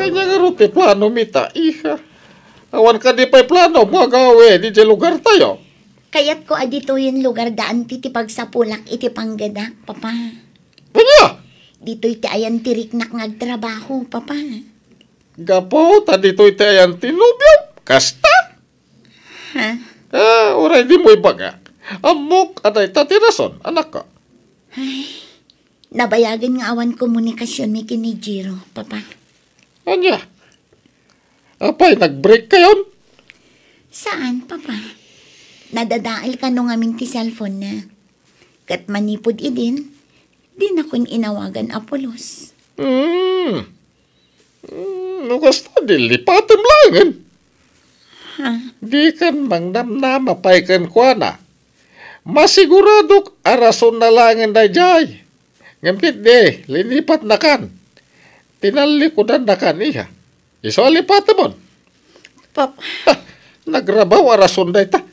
Ania ngarud ti plano mi ta, iha? Awan kadi pay plano nga agawid idiay lugartayo? Kayatko a ditoyen lugarda ti pagsapulak iti panggedak, Papa. Ania? Ditoy ti ayan ti riknak nga agtrabaho, Papa. Gapu ta ditoy ti ayan ti nobiom, kasta? Ha? Ah, uray dimo ibaga. Ammok a dayta ti rason, anakko. Ay, nabayagen nga awan komunikasionmi ken ni Jiro, Papa. Ania? Apay, nag-break kayon? Saan, Papa. Nadadael kano ngamin ti cellphone-na. Ket manipud idin, dinakon inawagan a pulos. Hmm. Hmm, no kasta, di lipatem laengen. Ha? Dikan mangnamnama pay kenkuana. Masiguradok a rasonna laengen daydiay. Ngem ketdi, linipatnakan. Tinallikudannakan, iha. Isu a lipatemon. Papa. Ha, nagrabaw a rason dayta.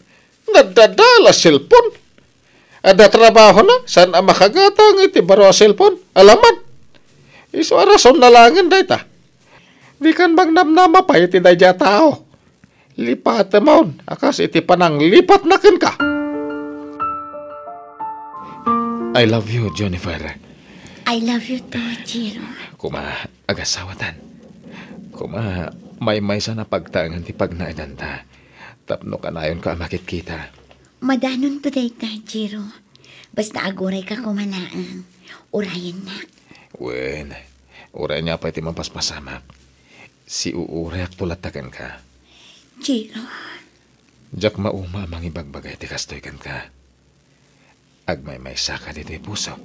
Nadadael a cellphone. Adda trabahona, saan a makagatang iti baro a cellphone. Alaman. Isu a rasonna laengen dayta. Dikan mangnamnama pay iti daydiay a tao. Lipatemon a kas iti pananglipatna kenka. I love you, Jennifer. I love you too, Jiro. Koma, agasawatan. Koma, maymaysan a pagtaengen ti pagnaedanta. Tapno kanayonka a makitkita. Madanonto dayta, Jiro. Basta agurayka koma laeng. Urayennak. Wen, uray ania pay ti mapaspasamak. Siuurayakto latta kenka. Jiro. Diak mauma a mangibagbaga iti kastoy kenka. Agmaymaysaka ditoy pusok.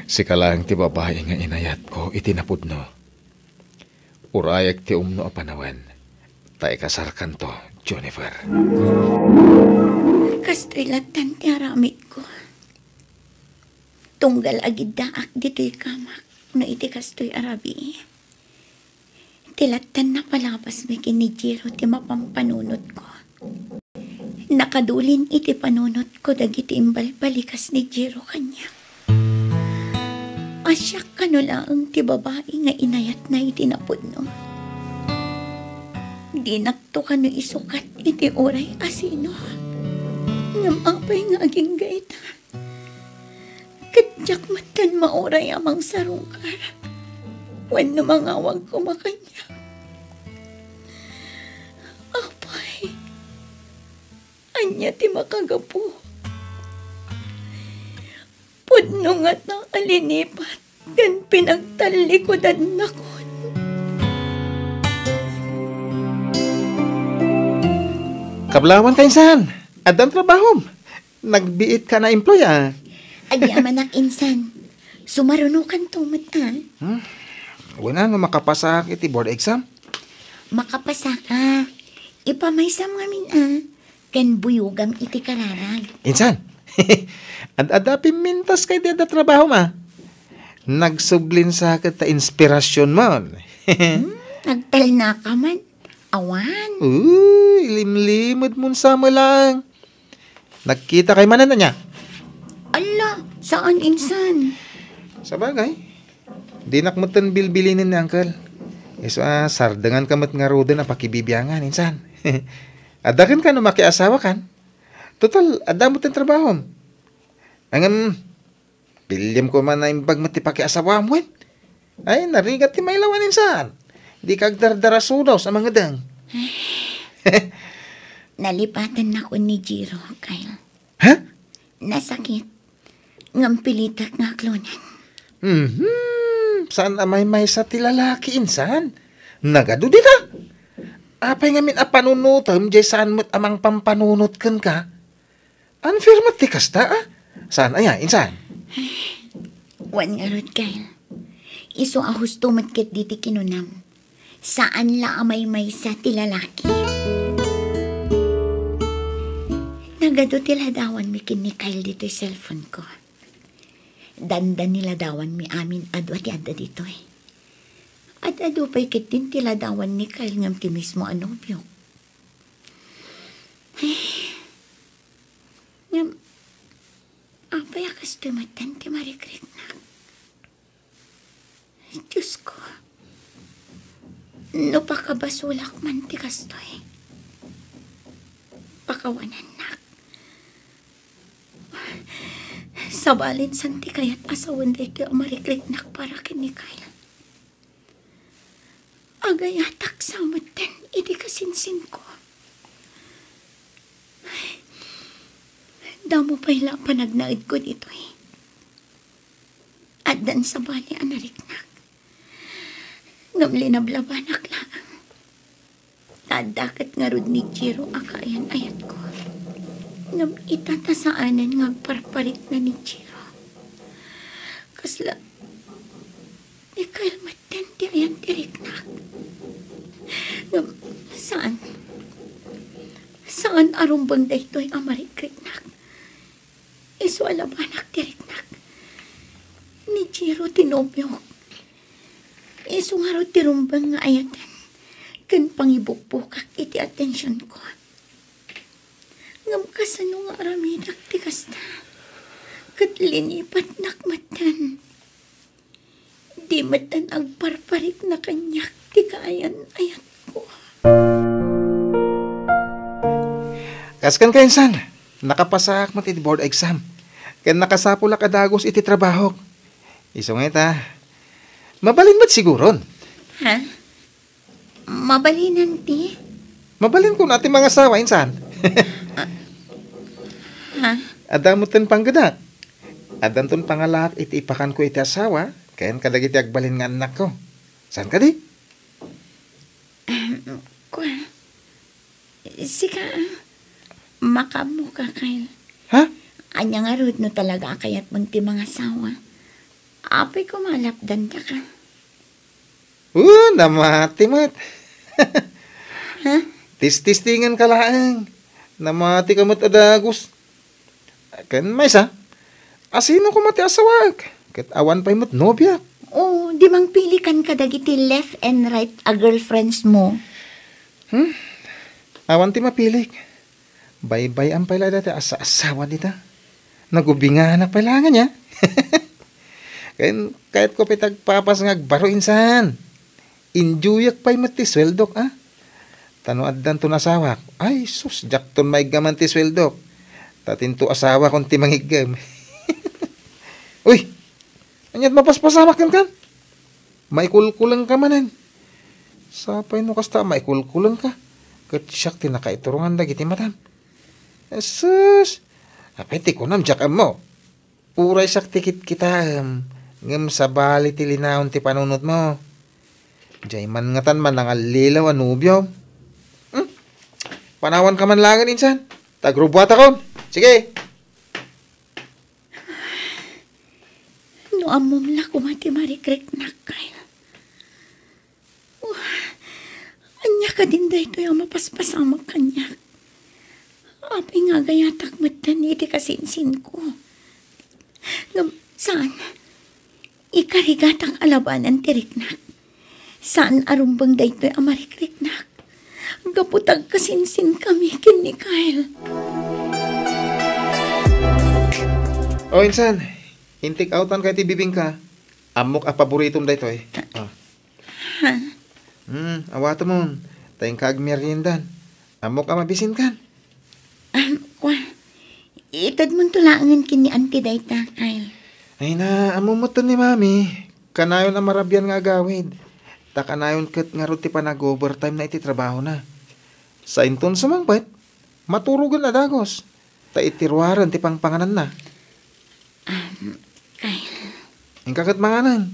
Sika laeng ti babai nga inayatko iti napudno. Urayek ti umno a panawen, ta ikasarkanto, Jennifer. Kastoy lattan ti aramidko. Tunggal agiddaak ditoy kamak no iti kastoy a rabii. Ti lattan napalabasmi ken ni Jiro ti mapampanunotko. Nakadulin iti panunotko dagiti imbalbalikas ni Jiro kaniak. A siak kano laeng ti babai nga inayatna iti napudno. Dinakto kano isukat iti uray a sino. Ngem apay nga agingga ita? Ket diak metten mauray a mangsarungkar wenno mangawag koma kaniak. Apay, ania ti makagapu? Pudno ngata a linipat ken pinagtallikudannakon. Kablawan ka insan, addan trabahom. Nagbiit ka na employ, ah. Adi a manak insan. Sumarunokanto met, ah. Hmm? Wen a, no makapasaak iti board exam? Makapasaka. Ipamaysam ngamin, ah. Ken buyogam iti kararag. Insan. Ad-adda pimmintas kay di adda trabahom, ah. Nagsublin sa ket ta inspirasionmon. Hmm, nagtalnaka man. Awan. Uy, limlimedmon sa met lang. Nagkita kay manen ania? Alla, saan insan. Sabagay, dinak metten bilbilinen ni Uncle. Isu a, sardenganka met ngaruden a pakibibiangan, insan. Adda kenka no makiasawakan. Total, adda metten trabahom. Ngem, Piliem ko man naimbag met ti pakiasawam wen. Ay, narigat ti mailawan insan. Dika agdardarasudaw sa mangedeng. Nalipatennakon ni Jiro, Kyle. Ha? Nasakit. Ngem pilitek nga aklonen. Mhm. Saan a maymaysa ti lalaki insan? Nagadu dita. Apay ngamin a panunutem, jay saan met a mangpampanunot kenka? Unfair met ti kasta, a? Saan aya, insan? Wen ngarud, Kyle. Isu a husto met ketdi ti kinunam. Saan la a maymaysa ti lalaki. Nagadu ti ladawanmi ken ni Kyle ditoy cellphone ko. Dandani ladawanmi amin adu a ti adda ditoy. Ad-adu pay ketdin ti ladawan ni Kyle ngem ti mismo a nobio. Ngem, apay a kastoy metten ti marikriknak? Diosko, no pakabasolak man ti kastoy, pakawanennak. Sabalin san ti kayat a sawen daytoy a marikriknak para ken ni Kyle. Agayatak sa metten iti kasinsinko. Damo pay la a panagnaedko ditoy. Addan sabali a nariknak. Ngem linablabanak laeng. Ta adda ket ngarud ni Jiro a kaayan-ayatko. Ngem ita ta saanen nga agparparikna ni Jiro. Kasla, ni Kyle metten ti ayan ti riknak. Ngem, saan. Saan a rumbeng daytoy a marikriknak. Isu a labanak ti riknak. Ni Jiro ti nobiok. Isu ngarud ti rumbeng nga ayaten ken pangibukbukak iti atensionko. Ngem kasano nga aramidak ti kasta? Ket linipatnak metten. Di metten agparparikna kaniak ti kaayan-ayatko. Kas ken kainsan, nakapasaak met iti board exam. Ken nakasapulak a dagus iti trabahok. Isu nga ita, mabalin met siguron. Ha? Mabalinan ti? Mabalin kuna ti mangasawa, insan. Ah. Ha? Adda metten panggedak. Addanton pangalaak iti ipakanko iti asawa, ken kadagiti agbalin nga annakko. Saan kadi? Ahem, kua. Sika, ah. Makaammoka, Kyle. Ha? Ania ngarud no talaga a kayatmon ti mangasawa? Apay koma a lapdandaka? Oh, namati met. Ha? Tististingenka laeng. Namati ka met a dagus. Ken maysa, asino koma ti asawaek? Ket awan pay met nobiak. Oh, di mangpilikan kadagiti left and right a girlfriends mo. Hmm? Awan ti mapilik. Baybay-am pay la dayta a asawa dita. Nagubinganak pay la ngania. Ken kayatko pay ti agpapas nga agbaro insan. Enjoyak pay met ti sueldok, a? Ta no addanton asawak, ay sus, diakton maiggaman ti sueldok. Ta tinto asawakon ti mangiggem. Uy! Ania't mapaspasamak kenkan? Maikulkulengka manen. Sapay no kasta maikulkulengka. Ket siak ti nakaiturongan dagiti matam. Sus! Apay ti kunam, diak ammo. Uray siak ti kitkitaem, ngem sabali ti linaon ti panunotmo. Diay man ngatan manangallilaw a nobiom. Hmm? Panawanka man laengen insan. Tagrubuatakon. Sige. No ammom la koma ti marikriknak, Kyle. Oh, ania kadin daytoy a mapaspasamak kaniak? Apay nga agayatak metten iti kasinsinko? Ngem saan, ikarigatak a labanan ti riknak. Saan a rumbeng daytoy a marikriknak. Gapu ta agkasinsinkami ken ni Kyle. O, insan, intik awtan kay ti bibingka. Ammok a paboritom daytoy. Ah. Ha? Hmm, awatemon. Ta inka agmeriendan. Ammok a mabisinkan. Ah, kua, itedmonto laengen ken ni Auntie dayta, Kyle. Ay na, ammo metten ni Mami. Kanayon a marabian nga agawid. Ta kanayon ket ngarud ti panag-overtime na iti trabahona. Sainton sumangpet, maturogen a dagus. Ta iti ruaren ti pangpangananna. Um, Kyle. Inka ket manganen.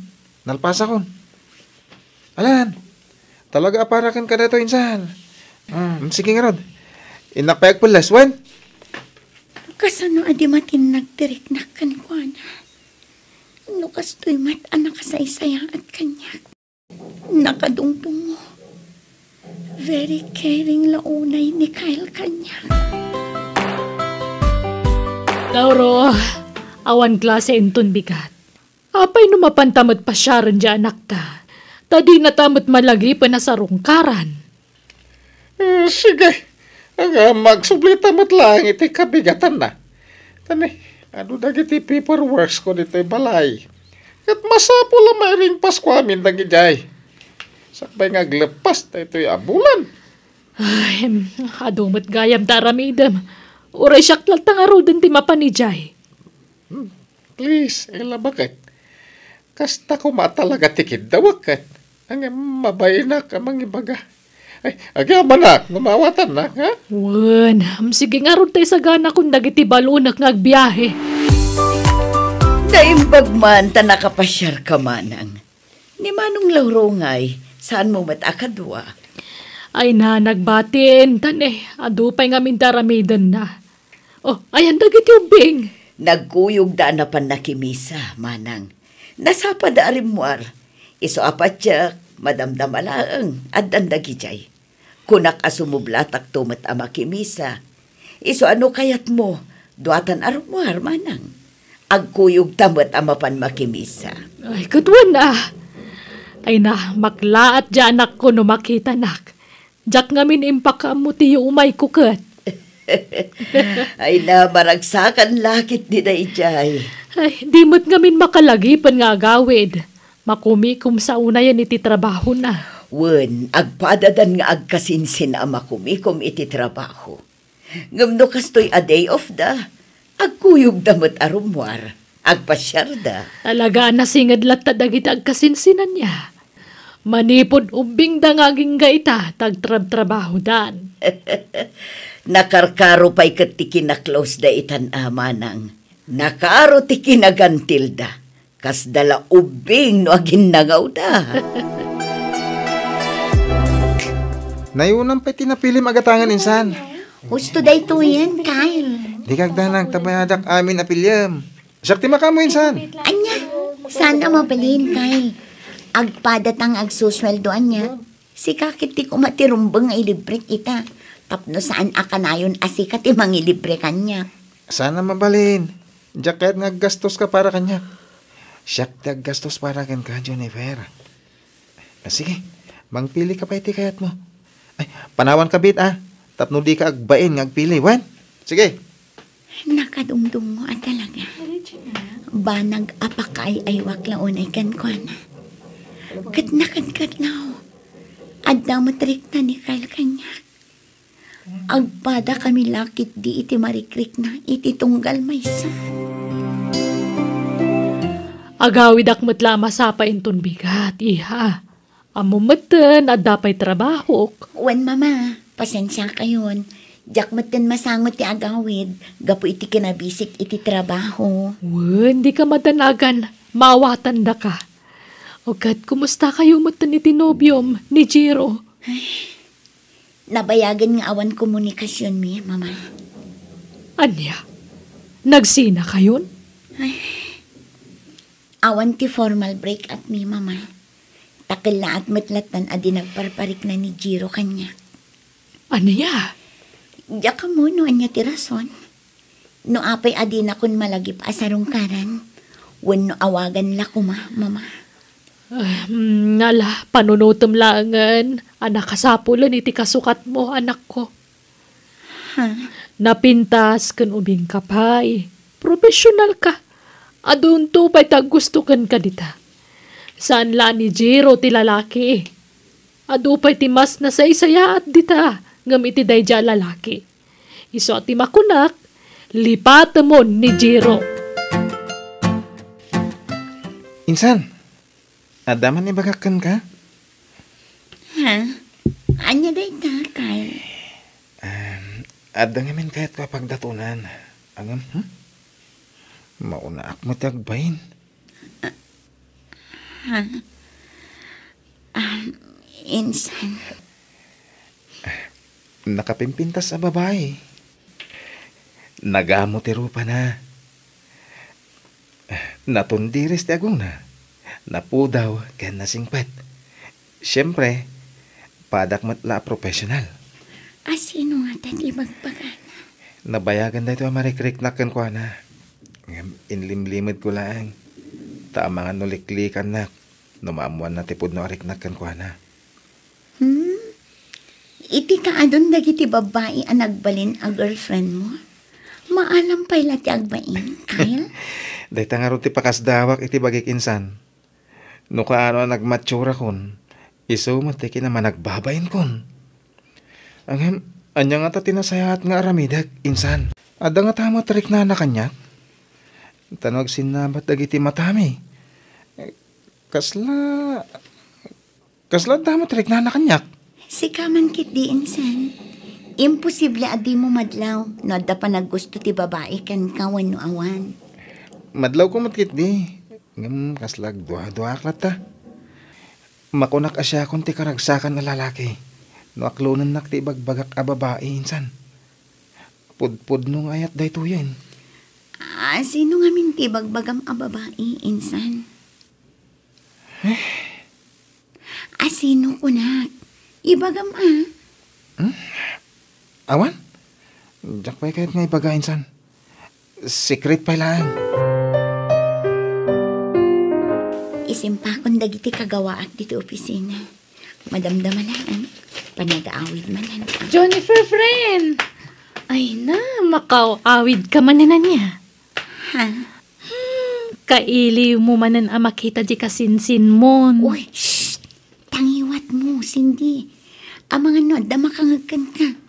Nalpasakon. Alan, talaga a para kenka daytoy, insan. Mm, sige ngarud. Innak pay agpelles, wen? Kasano a di matinnag ti riknak kenkuana? No kastoy met a nakasaysayaat kaniak. Nakadungdungo. Very caring la unay ni Kyle kaniak. Lauro, awan klase inton bigat. Apay no mapanta met pasiaren ti anakta? Ta dinata met malagipen a sarungkaran. Eh, sige. Aga, magsublita met laeng iti kabigatanna. Tani, adu dagiti paperworks ko ditoy balay? Ket masapul a mairing Pasko amin dagidiay. Sakbay nga aglepas daytoy a bulan. Ay, em, adu met gayam ta aramidem. Uray siak latta ngaruden ti mapan idiay. Hmm, please, Ella, baket? Kasta koma talaga ti kiddawek, ket ngem mabainak a mangibaga. Ay, agyamanak no maawatannak, ha? Wen, am, sige ngarud ta isaganakon dagiti balonek nga agbiahe. Naimbag man ta nakapasiarka, Manang. Ni Manong Lauro ngay, saanmo met a kadua? Ay na, nagbatin, tan, eh, adu pay ngamin ti aramidenna. Oh, ayan dagiti ubbing? Nagkuyogda a napan nakimisa, Manang. Nasapada a rimmuar. Isu a patiek, madamdama laeng, addan dagidiay. Kunak a sumublatakto met a makimisa. Isu a no kayatmo, duatan a rummuar, Manang. Agkuyogta met a mapan makimisa. Ay, ket wen a. Ay na, maklaat ti anakko no makitanak. Diak ngamin impakaammo ti yumayko ket. Ay na, maragsakan la ketdi daydiay. Ay, di met ngamin makalagipen nga agawid. Makumikom sa unayen iti trabahona. Wen, agpadadan nga agkasinsin a makumikom iti trabaho. Ngem no kastoy a day off da, agkuyogda met a rummuar, agpasiarda. Talaga a nasinged latta dagiti agkasinsinanna. Manipud ubbingda nga agingga ita, ta agtrabtrabahodan. Nakarkaro pay ket ti kinaklosda itan a, Manang. Nakaro ti kinagantilda. Kasda la ubbing no aginnangawda. Nayunam pay ti napilim a gatangen, insan. Husto daytoyen, Kyle. Dika agdanag, ta bayadak amin a piliem. Siak ti makaammo, insan. Ania, saan a mabalin, Kyle. Agpada ta nga agsusueldo ania. Sika ket ti koma ti rumbeng nga ilibrek ita. Tapno saan a kanayon a sika ti mangilibre kaniak. Saan a mabalin. Diak kayat nga aggastoska para kaniak. Siak ti aggastos para kenka, Jennifer. Ah, sige, mangpilika pay ti kayatmo. Ay, panawanka biit, ah, tapno dika agbain nga agpili, wen? Sige. Nakadungdungo a talaga. Banag a pakaay-aywak la unay kenkuana. Ket nakadkadlaw, adda met rikna ni Kyle kaniak. Agpadakami la ketdi iti marikrikna iti tunggal maysa. Agawidak met la a masapa inton bigat, iha. Ammom metten, adda pay trabahok. Wen, Mama, pasensiakayon. Diak metten masango ti agawid gapu iti kinabisik iti trabaho. Wen, dika madanagan, maawatandaka. O ket, kumustakayo metten iti nobiom, ni Jiro? Nabayagen nga awan komunikasionmi, Mama. Ania? Nagsinakayon? Awan ti formal break-up mi, Mama. Ta kellaat met lattan a di nagparparikna ni Jiro kaniak. Ania? Diak ammo no ania ti rason. No apay a dinakon malagip a sarungkaran, wenno awagan la koma, Mama. Ah, mm, ala, panunotem laengen a nakasapulen iti kasukatmo, anakko. Ha? Napintas ken ubingka pay. Professional ka. Adunto pay ti aggusto kenka dita. Saan la ni Jiro ti lalaki. Adu pay ti mas nasaysayaat dita ngem iti daydiay a lalaki. Isu a ti makunak, lipatemon ni Jiro. Insan, adda man ibagak kenka? Ha? Ania dayta, Kyle? Em, adda ngamin kayatko a pagdatonan. Ngem, hmm? Maunaak met ti agbain. Ha? Um, insan. Nakapimpintas a babai. Nagamo ti rupana. Natundiris ti agona. Napudaw ken nasingpet. Siempre, padak met la a professional. A sino ngata ti ibagbagana? Nabayagan daytoy a marikriknak kenkuana. Ngem inlimlimedko laeng. Ta amangan no liklikannak no maammoanna ti pudno a riknak kenkuana. Hmm? Iti kaadun dagiti babbai a nagbalin a girlfriend mo? Maalam pay la ti agbain, Kyle? Dayta ngarud ti pakasdawak iti bagik insan. No kaano a nagmatsurakon, isu met ti kinamanagbabain kon. Ngem, ania ngata ti nasayaat nga aramidek, insan? Adda ngata met riknana kaniak? Ta no agsinnabat dagiti matami, kasla, kasla adda met riknana kaniak? Sika man ketdi, insan. Imposible a dimo madlaw no adda panaggusto ti babai kenka wenno awan. Madlawko met ketdi. Ngem kasla agduaduaak latta. Makunak a siakon ti karagsakan a lalaki no aklonennak ti ibagbagak a babai, insan. Pudpudno nga ayat daytoyen. A sino ngamin ti ibagbagam a babai, insan? Eh. A sino kunak? Ibagam a. Hmm? Awan? Diak pay kayat nga ibaga, insan. Secret pay laeng. Isimpakon dagiti kagawaak ditoy opisina. Madamdama laeng. Panag-aawid manen. Jennifer, friend! Ay na, makaw-awid ka manen ania? Ha? Hmm, kailiw mo manen a makita di kasinsinmon. Uy, shh! Tangiwat mo, Cindy. Amangan no adda makangeg kenka.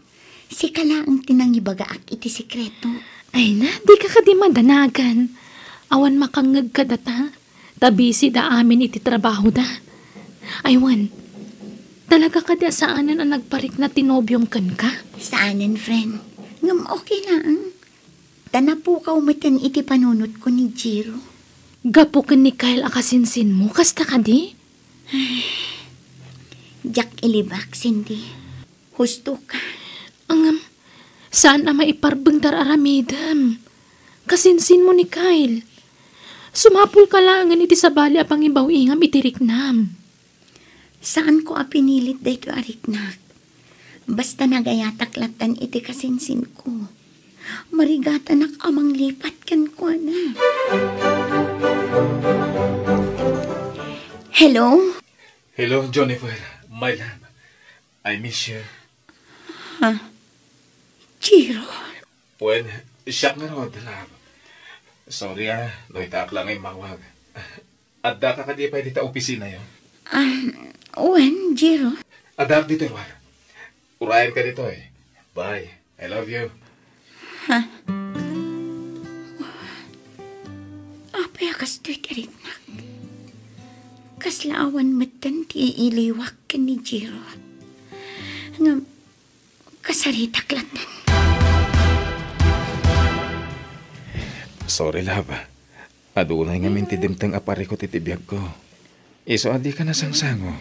Sika laeng ti nangibagaak iti sekreto. Ay na, dika kadi madanagan. Awan makangeg kadata. Ta busy da amin iti trabahoda. Ay wen, talaga kadi a saanen a nagparikna ti nobiom kenka? Saanen, friend. Ngem okay laeng. Ta napukaw meten iti panunotko ni Jiro. Gapu ken ni Kyle a kasinsinmo, kasta kadi? Diak ilibak, Cindy. Husto ka. Ngem, saan a maiparbeng ti ar-aramidem. Kasinsinmo ni Kyle. Sumapulka laengen iti sabali a pangibaw-ingam iti riknam. Saanko a pinilit daytoy a riknak. Basta nagayatak lattan iti kasinsinko. Marigatanak a manglipat kenkuana. Hello? Hello, Jennifer, my love. I miss you. Ha? Jiro? Wen, siak ngarud, love. Sorry, ah, no itaak la nga immawag. Addaka kadi pay dita opisinayo? Ah, wen, Jiro. Addaak ditoy, Ruar. Urayenka ditoy. Bye. I love you. Ha? Apay a kastoy ti riknak? Kasla awan metten ti iiliwak ken ni Jiro. Ngem, kasaritak latta. Sorry, love. Adunay ngamin ti dimteng a parikut iti biagko. Isu a dika nasangsango.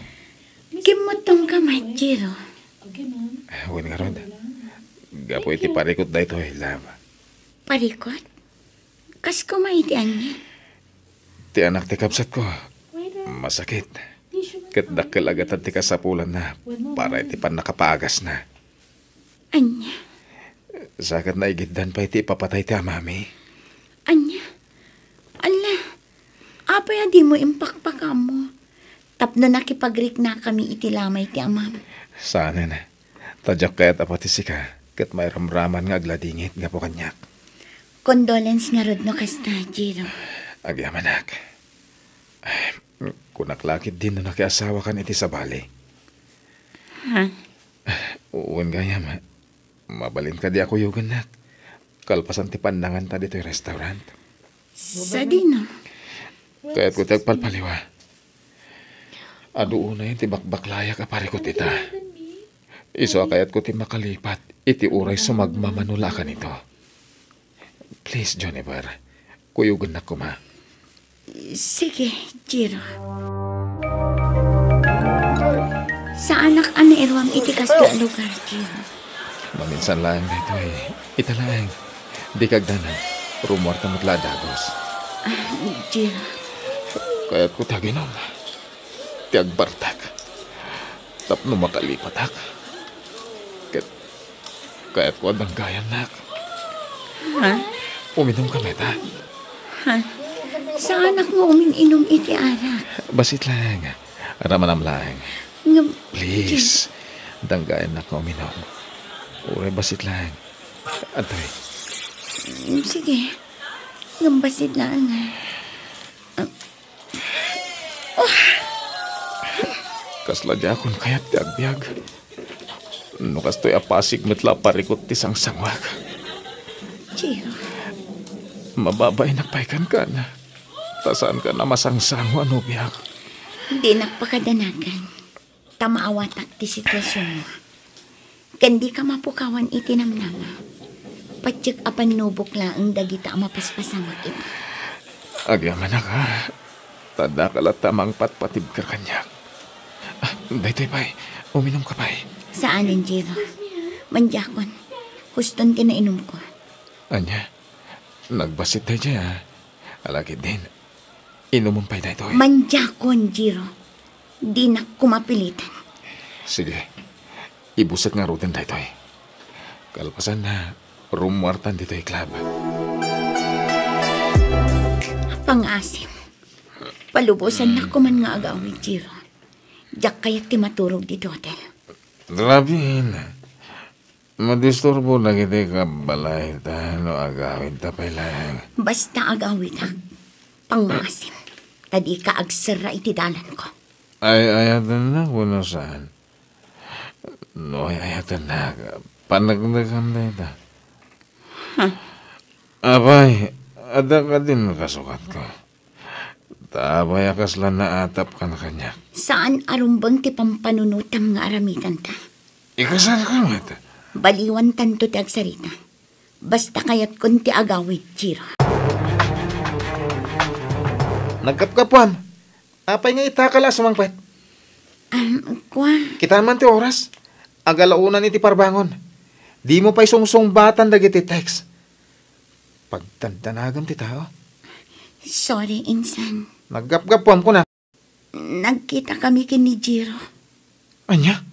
Kimmuttongka met, Jiro. Wen ngarud. Gapu iti parikut daytoy, love. Parikut? Kas koma iti ania? Ti anak ti kabsatko, masakit. Ket dakkel a gatad ti kasapulanna para iti pannakapaagasna. Ania? Sa ket naigiddan pay ti ipapatay ti amami. Ania? Alla, apay a dimo impakpakaammo tapno nakipagriknakami iti lamay ti amam? Saanen. Ta diak kayat a pati sika ket mairamraman nga agladingit gapu kaniak. Condolence ngarud no kasta, Jiro. Agyamanak. Kunak la ketdin no nakiasawakan iti sabali. Ha? Wen gayam, mabalin kadi a kuyogennak kalpasan ti pannanganta ditoy restaurant? Sadino? Kayatko ti agpalpaliwa. Adu unay ti bakbaklayak a parikut ita. Isu a kayatko ti makalipat iti uray sumagmamano la a kanito. Please, Jennifer, kuyogennak koma. Sige, Jiro. Saanak a nairuam iti kastoy a lugar, Jiro. Maminsan laeng daytoy. Ita laeng. Dika agdanag. Rummuarta met la a dagus. Ah, Jiro. Kayatko ti aginom. Ti agbartek. Tapno makalipatak. Ket kayatko a danggayannak. Ha? Uminumka met, ha? Ha? Saanak nga umin-inum iti arak. Bassit laeng. Ramanam laeng. Ngem, please, danggayannak nga uminum. Uray bassit laeng. Adtoy. Mm, sige. Ngem bassit laeng, ha? Kasla diakon kayat ti agbiag. No kastoy a pasig met la a parikut ti sangsanguak. Jiro. Mababainak pay kenka. Ta saanka a masangsangu a nobiak. Dinak pakadanagan. Ta maawatak ti situasionmo. Ken dika mapukawan iti namnama. Patiek a pannubok laeng dagita a mapaspasamak ita. Agyamanak, ha? Ta daka latta a mangpatpatibker kaniak. Ah, daytoy pay. Uminumka pay. Saanen, Jiro. Mandiakon. Huston ti nainumko. Ania? Nagbassit daydiay, a. Ala ketdin. Inumem pay daytoy. Mandiakon, Jiro. Dinak koma pilitan. Sige. Ibusek ngaruden daytoy. Kalpasanna, rummuartan ditoy club. Pangaasim. Palubosannak koman nga agawid, Jiro. Diak kayat ti maturog ditoy hotel. Grabe, Ina. Madisturbo dagiti kabbalayta no agawidta pay laeng. Basta agawidak, pangngaasim, ta dika agserra iti dalanko. Ay-ayatennak wenno saan? No ay-ayatennak, paneknekem dayta. Huh. Apay, adda kadin kasukatko. Ta apay a kasla naatapkan kaniak? Saan a rumbeng ti pampanunotam nga aramidenta. Ikasarka met. Baliwantanto ti agsarita. Basta kayatkon ti agawid, Jiro. Naggapgapuam. Apay nga itakal a sumangpet? Um, kua. Kitaem man ti oras. Agalaonan iti parbangon. Dimo pay sungsungbatan dagiti text. Pagdandanagem ti tao. Sorry, insan. Naggapgapuam, kuna. Nagkitakami ken ni Jiro. Ania?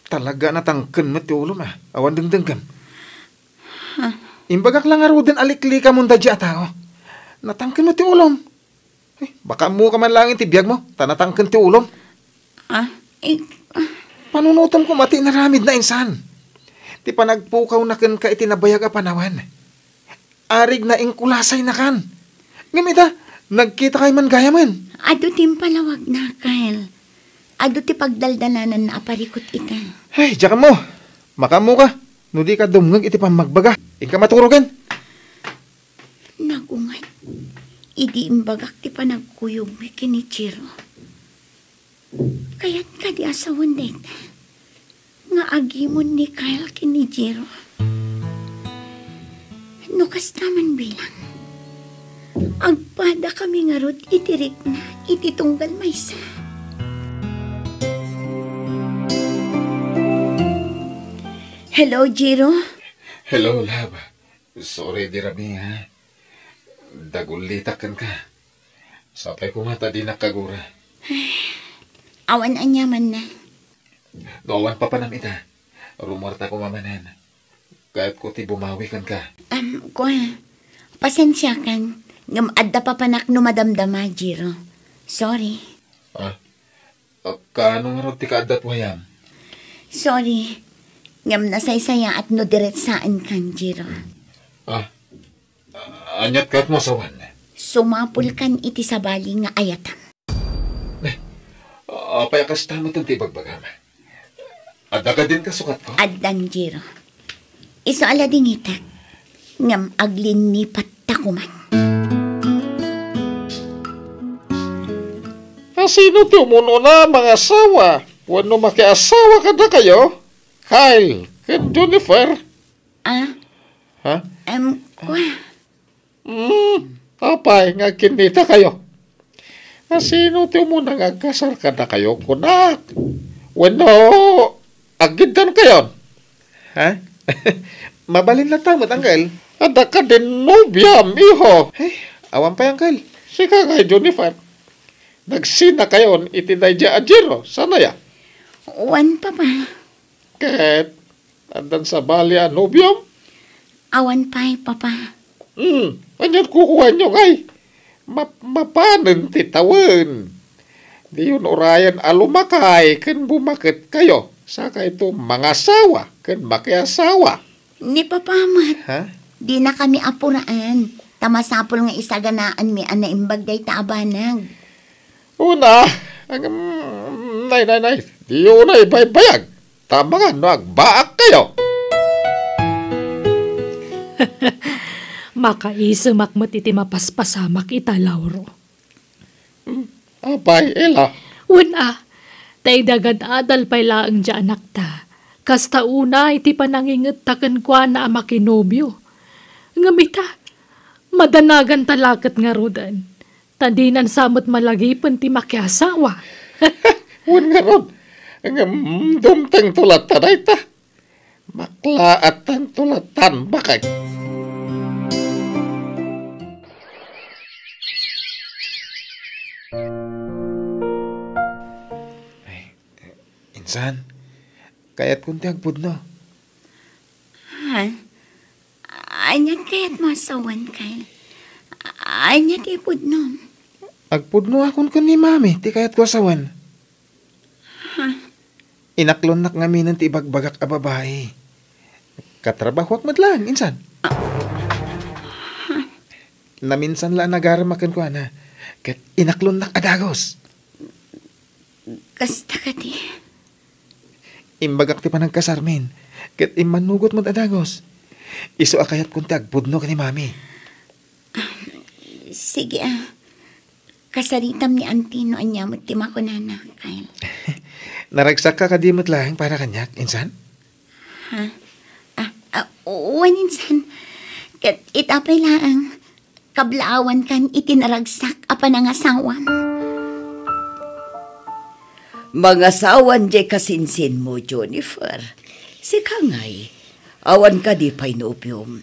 Talaga a natangken met ti ulom, a. Awan dengdengngem. Huh? Imbagak la ngaruden a liklikamon daydiay a tao. Natangken met ti ulom. Eh, baka ammoka man laeng ti biagmo, ta natangken ti ulom. Ah, eh, ah. Panunotem koma ti inaramidna, insan. Ti panagpukawna kenka iti nabayag a panawen. Arigna, inkulasaynakan. Ngem ita, nagkitakay man gayamen. Adu ti impalawagna, Kyle. Adu ti pagdaldalananna a parikut ita. Ay, diak ammo. Makaammoka, no dika dumngeg iti pammagbaga. Inka maturogen. Nagunget. Idi imbagak ti panagkuyogmi ken ni Jiro. Kayat kadi a sawen dayta nga agimon ni Kyle ken ni Jiro? No kasta man bilang, agpadakami ngarud iti rikna iti tunggal maysa. Hello, Jiro. Hello, love. Sorry, di rabii, ha? Dagullitak kenka. Sapay koma ta dinak kagura. Awan aniamanna. No awan papanam ita, rummuarta koma manen. Kayatko ti bumawi kenka. Um, kua, pasensiakan, ngem adda papanak no madamdama, Jiro. Sorry. Ah, Ah, kaano ngarud ti kaaddat wayam? Sorry, ngem nasaysayaat no diretsaenkan, Jiro. Ah, Ania't kayatmo a sawen? Sumapulkan iti sabali nga ayatam. Ne, apay a kasta met ti ibagbagam? Adda kadin kasukatko? Addan, Jiro. Isu a ladingitek, ngem aglinnipatta koman. A sino ti umun-una a mangasawa wenno makiasawa kadakayo, Kyle ken Jennifer? Ah? Ha? Em, kua. Hmm, apay nga agkinnitakayo? A sino ti umuna nga agkasar kadakayo, kunak? Wenno, aggiddankayon? Ha? Mabalin latta met, Uncle. Adda kadin nobiam, iho. Ay, awan pay, Uncle. Sika ngay, Jennifer. Nagsinakayon iti daydiay a Jiro, saan aya? Wen, Papa. Ket addan sabali a nobiom? Awan pay, Papa. Hmm, anian kukuanyo ngay? Map-, mapanen ti tawen. Diyon urayen a lumakay ken bumaketkayo, sakayto mangasawa ken makiasawa. Ni Papa met, ha? Dinakami apuraen, ta masapul nga isaganaanmi a naimbag dayta a banag. Una, ang, nay, nay, nay, diyo unay baybayag, ta amangan no agbaakkayo. Makaisumak met iti mapaspasamak ita, Lauro. Hmm, apay, Ella? Wen a, ta idi agad-adal pay laeng ti anakta, kasta unay ti panangingetta kenkuana a makinobio. Ngem ita, madanaganta la ket ngaruden, ta dinan sa met malagipen ti makiasawa. Wen ngarud, ngem dumtengto latta dayta. Maklaattanto la tan bakay. Ay, insan, kayatkon ti agpudno. Ha? Ania ti kayatmo a sawen, Kyle? Ania ti ipudnom? Agpudnoakon ken ni Mami ti kayatko a sawen. Ha? Inaklonnak ngaminen ti ibagbagak a babai. Katrabahoak met laeng, insan. Ah. Naminsan la a nagarem a kenkuana, ket inaklonnak a dagus. Kasta kadi? Imbagak ti panagkasarmin, ket immannugot met a dagus. Isu a kayatkon ti agpudno ken ni Mami. Ah, sige, ah. Kasaritam ni Auntie no ania met ti makunana, Kyle. Naragsakka kadi met laeng para kaniak, insan? Ha? Ah, ah, wen, insan. Ket ita pay laeng, kablaawankan iti naragsak a panangasawam. Mangasawan diay kasinsinmo, Jennifer. Sika ngay, awan kadi pay nobiom?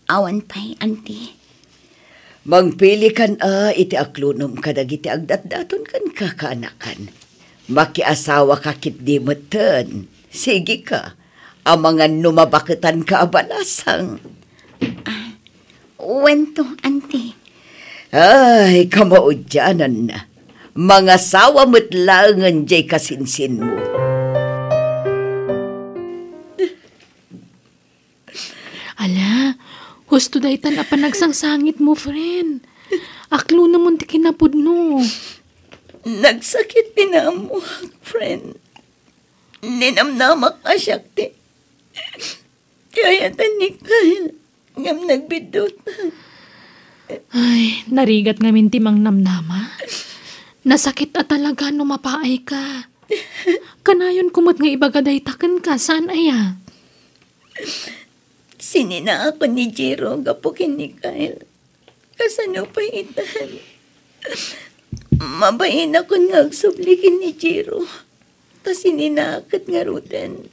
Awan pay, Auntie. Mangpilikan a iti aklonom kadagiti agdatdaton ken kakaanakan. Makiasawaka ketdi metten. Sigika, amangan no mabaketanka a balasang. Ah, wento, Auntie. Ay, kamaudiananna. Mangasawa met laengen diay kasinsinmo. Ala, husto daytan a panagsangsangitmo, friend. Aklonomon ti kinapudno. Nagsakit ti naammoak, friend. Ninamnamak a siak ti, ti ayatan ni Kyle, ngem nagbiddutan. Ay, narigat ngamin ti mangnamnama. Nasakit a talaga no mapaayka. Kanayon ko met nga ibaga dayta kenka, saan aya? Sininaakon ni Jiro gapu ken ni Kyle. Kasano pay itan? Mabainakon nga agsubli ken ni Jiro. Ta sininaak ket ngaruden.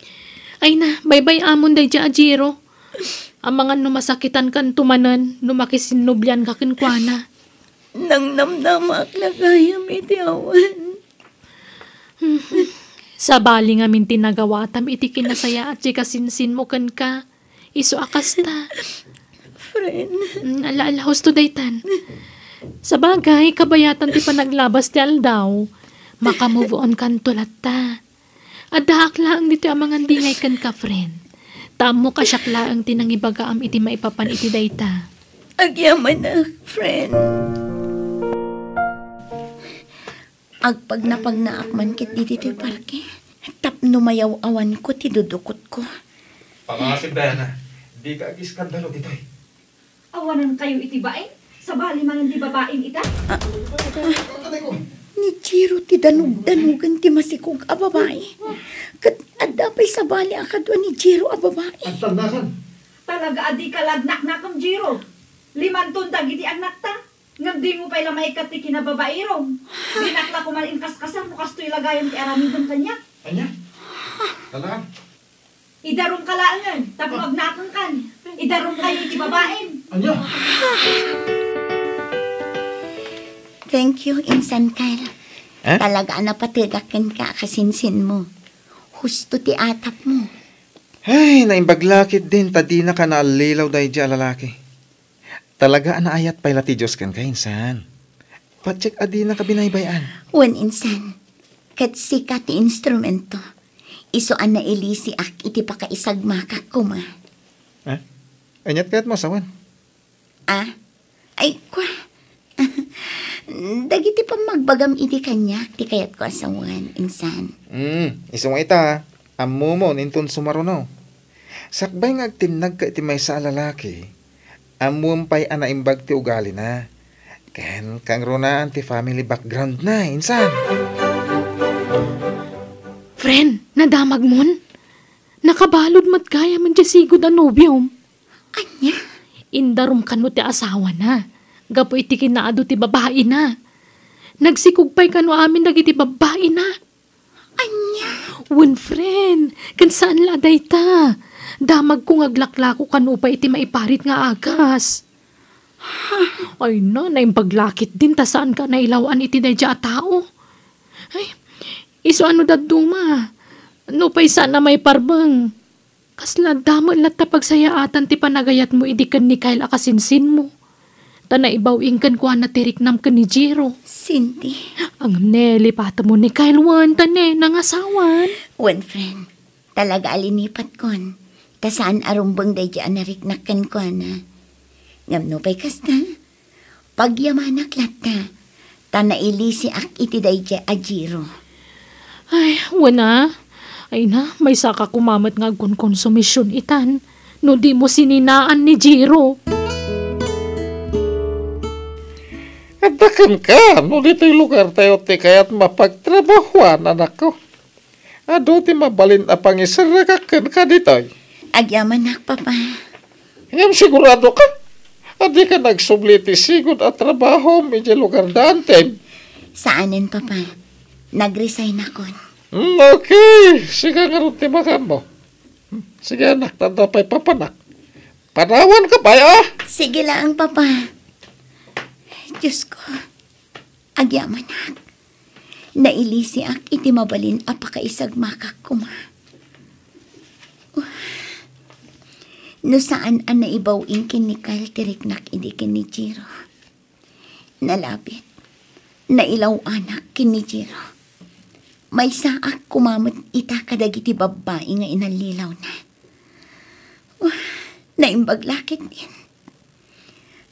Ay na, baybay-amon daydiay a Jiro. Amangan no masakitankanto manen no makisinnublianka kenkuana. Nangnamnamaak la gayam iti awan. Sabali ngamin ti nagawatam iti kinasayaat ti kasinsinmo kenka. Isu a kasta. Friend. Mm, ala, ala, husto daytan. Sabagay, kabayatan ti panaglabas ti aldaw. Maka-move on kanto latta. Addaak laeng ditoy amangan dingay kenka, friend. Ta ammok a siak laeng ti nangibagaam iti maipapan iti dayta. Agyamanak, friend. Agpagnapagnaak man ket ditoy parke tapno mayaw-awanko ti dudukotko. Pangasip, Diana. Dika agiskandalo ditoy. Awanankayo iti bain? Sabali manen ti babain ita? Ah, ah, ni Jiro ti danugdanugan ti masikog a babai. Ket adda pay sabali a kadua ni Jiro a babai. Agtannakan. Talaga a dika lagnaknakem, Jiro. Limanton dagiti annakta. Ngem dimo pay la maikkat ti kinababairom. Dinak la koma inkaskasar no kastoy la gayam ti aramidem kaniak. Ania? Talaga? Idarumka laengen, tapno agnakenkan. Idarumkayo iti babain. Ania? Thank you, Insan Kyle. Eh? Talaga a napategak kenka a kasinsinmo. Husto ti atapmo. Ay, naimbag la ketdin ta dinaka naallilaw daydiay a lalaki. Talaga a naayat pay la ti Dios kenka, Insan. Patiek a dinaka binaybay-an. Wen, Insan, ket sika ti instrumento. Isu a nailisiak iti pakaisagmakak koma. Eh? Aniat kayatmo a sawen? Ah? Ay, kua. Dagiti pammagbagam idi kaniak ti kayatko a sawen, Insan. Hmm, isu nga ita, ammomon inton sumaruno. Sakbay nga agtinnagka iti maysa a lalaki, ammom pay a naimbag ti ugalina. Ken kangrunaan ti family background na, Insan. Friend, nadamagmon? Nakabalud met gayam diay sigud a nobiom. Ania? Indarum kano ti asawana. Gapu iti kinaadu ti babaina. Nagsikog pay kano amin dagiti babaina. Ania? Wen, friend, ken saan la a dayta. Damagko nga aglaklako kano pay iti maiparit nga agas. Ay na, naimbag la ketdin ta saanka a nailaw-an iti daydiay a tao. Ay, isu a no dadduma. Nupay saan a maiparbeng. Kasla adda met latta pagsayaatan ti panagayatmo idi ken ni Kyle a kasinsinmo. Ta naibaw-ing kenkuana ti riknam ken ni Jiro. Cindy. Ngem ne, lipatemmo ni Kyle wen, ta ne, nangasawan. Wen, friend. Talaga a linipatkon. Ta saan a rumbeng daydiay a nariknak kenkuana. Ngem nupay kasta, pagyamanak latta, ta nailisiak iti daydiay a Jiro. Ay, wen a. Ay na, maysaka koma met nga agkonkonsumision itan, no dimo sininaan ni Jiro. Adda kenka, no ditoy lugartayo ti kayatmo a pagtrabahoan, anakko. Adu ti mabalin a pangiserrekak kenka ditoy. Agyamanak, Papa. Ngem siguradoka a dika nagsubli iti sigud a trabahom idiay lugar da Antem? Saanen, Papa. Nag-resignakon. Hmm, okay. Sika ngarud ti makanmo. Hmm, sige, anak, tanda pay papanak. Panawanka pay, a? Sige laeng, Papa. Diosko, agyamanak. Nailisiak iti mabalin a pakaisagmakak koma. No saan a naibaw-ing ken ni Kyle ti riknak idi ken ni Jiro. Nalabit, nailaw-anak ken ni Jiro. Maysaak koma met ita kadagiti babbai nga inallilawna. Naimbag la ketdin.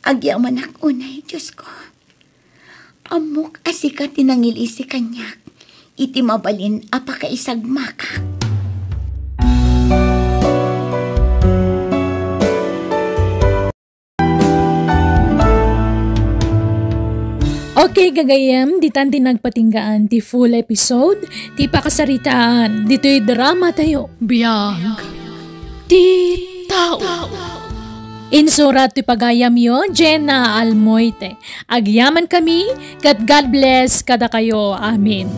Agyamanak unay, Diosko. Ammok a sika ti nangilisi kaniak iti mabalin a pakaisagmakak. Okay, gagayyem, ditan ti nagpatinggaan ti full episode ti pakasaritaan ditoy drama tayo. Biag ti tao. Insurat ti pagayamyo, Jenna Almoite. Agyaman kami, ket God bless kadakayo. Amen.